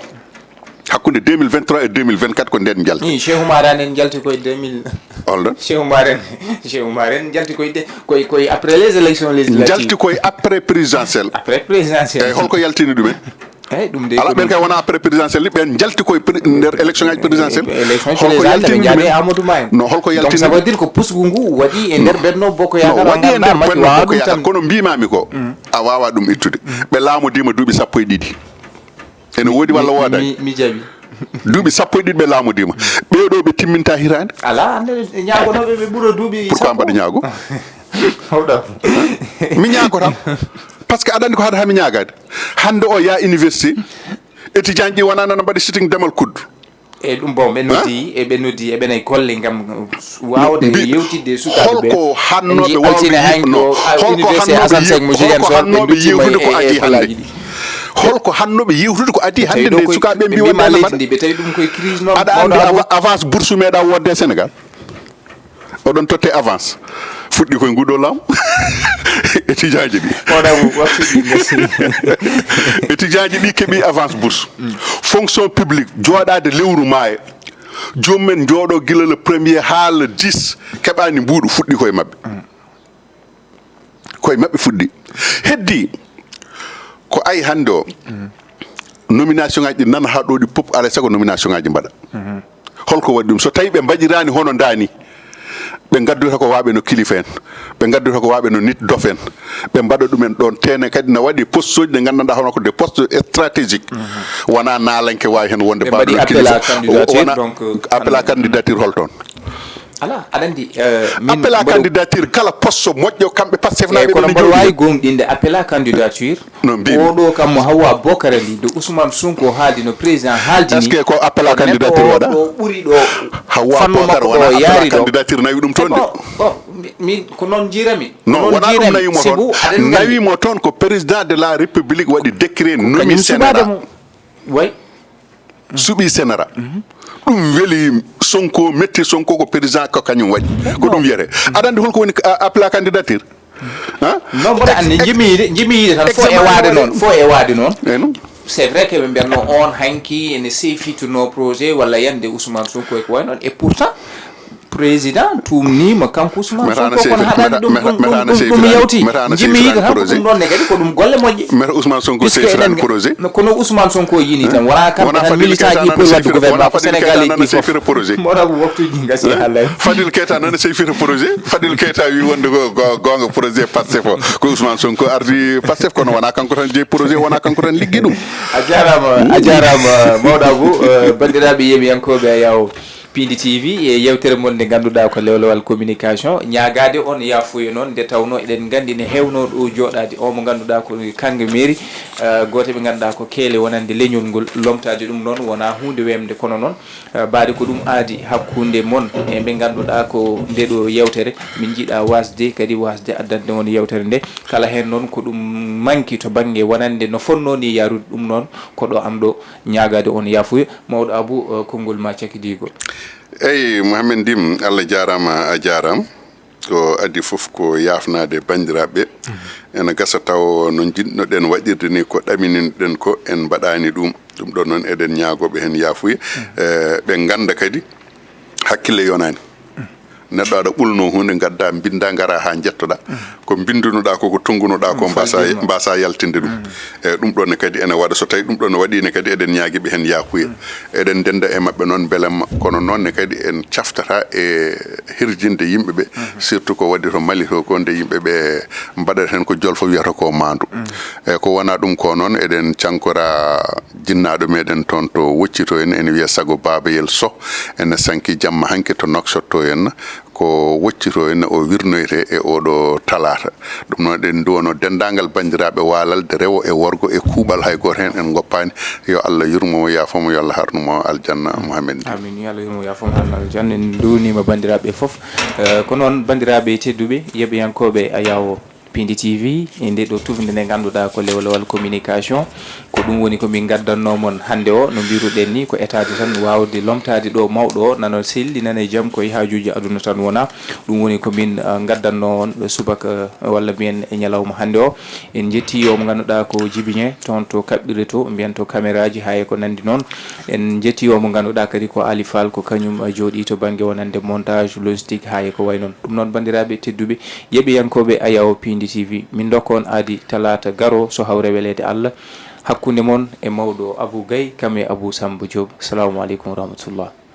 Hakkunde deux mille vingt-trois e deux mille vingt-quatre ko nden jalti. Ni Cheikh Oumar Anne en jalti koye deux mille. Holɗon? Cheikh Oumar en, Cheikh Oumar en jalti koye de, koye, koye après les élections législatives. Jalti koye après présidentielle. Après présidentielle. Eyyi, holko yaltini ɗumen? Eyyi, ɗum de ala ko ɓen ɗum. Kay wona après présidentielle ni, ɓen jalti koye pré-, nder élection ngaji présidentielle. Élection holko présidentielle yaltini ɓe jaade ɗumen? Amadou Ma en. Non, holko donc yaltini ça veut ɗum? Dire ko pusgu ngu waɗi e nder Benno Bokk Non, Yaakaar, waɗi e nder Benno Bokk Yaakaar, kono mbimami ko a wawa ɗum ittude. Ɓe laamodima duuɓi sappo e ɗiɗi. Ene woodi walla woodaani? Mi, mi, mi jaɓi. Duuɓi sappo e ɗiɗi ɓe laamodiima. Ɓee ɗoo ɓe timminta hitaande. Alaa, hannde ñaagonooɓe ɓe ɓura duuɓi sappo. Pourquoi mbaɗa ñaago? Hawɗa. Mi ñaagotaako. Par ce que aɗa anndi ko haɗata mi ñaagaade. Hannde o yaha université, étudiant ji wonaa nana mbaɗi sitting damal kuddu. E ɗum, bon, ɓe noddi, e ɓe noddi, e ɓen e golle ngam waawde yewtidde e sukaaɓe ɓe. Holko hannooɓe waawde yiw-, no, holko hannooɓe yiw-, holko hannooɓe yewtude ko adii hannde? Holko hannooɓe yewtude ko adii hannde nde sukaaɓe ɓe mbi wonde hannde mbaɗa? Aɗa anndi ava-, avance bourse meeɗa wodde e Sénégal? Oɗon totte avance. Fuɗɗi koye nguɗo laamu. Étudiant ji ɗi. Oɗa mo waktuji gasi. Étudiant ji ɗi keɓi avance bourse. Fonction publique, jooɗaade lewru maayo. Joomum en njooɗo gila le premier haa le dix, keɓaani mbuuɗu, fuɗɗi koye maɓɓe. Koye maɓɓe fuɗɗi. Heddi ko ayi hannde o. Nomination ngaji ɗi nana haa ɗo ɗi pop, alay sago nomination ngaji mbaɗa. Holko waɗi ɗum? So tawi ɓe mbaɗirani hono ndani, ɓe ngaddoyta ko waaɓe no kilifa en, ɓe ngaddoyta ko waaɓe no nit dof en, ɓe mbaɗa ɗumen ɗon. Tene kadi na waɗi poste uji ɗi nganndanɗaa hono ko des postes stratégiques. Wona naalanke waawi heen wonde. Ɓe mbaɗi appel à candidature, donc, appel à candidature hol toon? Ala, aɗa anndi, euh, min appel à mboɗo candidature, kala poste moƴƴo, kamɓe Pastef naaɓe kono mboɗo waawi gomɗinde appel à candidature. No mbiimi. Oɗo kam mo Hawa Bokar Ali, ɗo Ousmane Sonko haaldi, no président haaldi ni. Est-ce que ko appel à candidature waɗa? Ɗo ɓuri ɗo. Hawa Bokar wona appel à candidature nawi ɗum toon de. Bon, bon, mi, mi, ko noon njiirami. Non, wona ɗum nawi mo toon. Nawi mo toon ko président de la République waɗi décret nomi sénéra. Way. Suɓi sénéra. Ɗum weli Sonko, metti Sonko, ko président ko kañum waɗi. Ko ɗum wiyete. Aɗa anndi holko woni, a, appel à candidature? Hein? Non, mboɗo anndi, jimi yiide, jimi yiide tan, fof e waade noon, fof e waade noon. Eyi noon. C'est vrai que ɓe mbiyatno on hanki ene seyfitinoo projet walla yande Ousmane Sonko e ko wayi noon. Et pourtant, président tuumniima kanko Ousmane Sonko, kono haɗaani ɗum, ɗum, ɗum, ɗum, ɗum yawti. Jimi yiide tan ko ɗum ɗon ne kadi ko ɗum golle moƴƴe. Meta Ousmane Sonko seyfitani projet. Kono Ousmane Sonko yini tan, wona kamɓe tan militant ji poti waɗde gouvernement, ko Sénégal leƴƴi fof. Mboɗo ko waktuji ngasi haalay. Fadil Keita nana seyfita projet. Fadil Keita wi wonde ko go-, goonga projet Pastef o. Ko Ousmane Sonko ardi Pastef, kono wona kanko tan jeyi projet, wona kanko tan liggi ɗum. A jaaraama, a jaaraama, mawɗo Abou, eh, banndiraaɓe yeeɓiyankooɓe Ayaw Pindi T V, e yewtere mon nde ngannduɗaa ko lewlewal communication, ñaagaade on yaafuya noon, nde tawnoo eɗen nganndi ne heewnoo ɗo jooɗaade o mo ngannduɗaa ko kannge mairie, eh, gooto ɓe ngannduɗaa ko keele wonande leñol ngol, lomtaade ɗum noon wonaa huunde weemde, kono noon, eh, mbaadi ko ɗum aadi hakkunde mon e ɓe ngannduɗaa ko nde ɗo yewtere, min njiɗa waasde kadi waasde addande on yewtere nde, kala heen noon ko ɗum manki to bannge wonande no fonnoo ni yaarude ɗum noon, ko ɗo am ɗo ñaagaade on yaafuya. Mawɗo Abou, eh, konngol ma cakidiigol. Eyi, Mouhamed Ndim, Allah jaaraama, a jaaraama. Ko adii fof ko yaafnaade banndiraaɓe ɓe. Ene gasa taw no njiɗnoɗen waɗirde ni, ko ɗamininɗen ko en mbaɗaani ɗum. Ɗum ɗon noon eɗen ñaagoo ɓe heen yaafuya. Eh, ɓe ngannda kadi hakkille yonaani. Neɗɗo aɗa ɓulnoo huunde, ngadda, mbinnda, ngara haa njettoɗaa. Ko mbinndunoɗaa ko, ko tonngunoɗaa ko, mbasa, mbasa yaltinde ɗum. Eyi, ɗum ɗon ne kadi ene waɗa, so tawi ɗum ɗon ne waɗi ne kadi, eɗen ñaagi ɓe heen yaafuya. Eɗen ndennda e maɓɓe noon, mbele ma-, kono noon ne kadi en caftata e hirjinde yimɓe ɓe, surtout ko waɗi to Mali to, ko nde yimɓe ɓe mbaɗata heen ko jolfo wiyata ko maandu. Eyi, ko wona ɗum ko noon, eɗen cankora jinnaaɗo meɗen toon to Woccito en, ene wiya sago Babayel Soh, ene sanki jamma hanki to Nouakchott to en, ko Woccito en o wirnoyte e oɗo talaata. Ɗum noon eɗen nduwano denndaangal banndiraaɓe waalalde rewo e worgo e kuuɓal, hay gooto heen en ngoppaani. Yo Allah yurmo mo, yaafo mo, yo Allah harnu mo aljanna, Mouhamed Ndim. Amin, yo Allah yurmo, yaafo mo, harnu aljanna. En nduwniima banndiraaɓe fof. Eh, ko noon, banndiraaɓe tedduɓe, yeeɓiyankooɓe Ayaw Pindi T V, e nde ɗo tufnde nde ngannduɗaa ko lewlewal communication. Ko ɗum woni ko min ngaddanno mon hannde o, no mbiruɗen ni, ko etaade tan waawde lomtaade ɗo mawɗo o, nano selli, nana e jam, ko e haajuuji aduna tan wona. Ɗum woni ko min, ah, ngaddanno on subaka, ah, walla mbiyen e ñalawma hannde o. En njetti o mo ngannduɗaa ko Jibiñe, toon to kaɓɓirde to, mbiyen to caméra ji, haa e ko nanndi noon. En njetti o mo ngannduɗaa kadi ko Ali Fall, ko kañum, ah, jooɗii to bannge wonande montage, logistique, haa e ko wayi noon. Ɗum noon, banndiraaɓe tedduɓe, yeɓiyankooɓe Ayaw Pindi T V, min ndokka on aadi talaata garo, so hawre weleede Allah, hakkunde mon e mawɗo Abou Gaye, kam e Abou Samba Diop. Salaamu aleykum wa rahmatullah.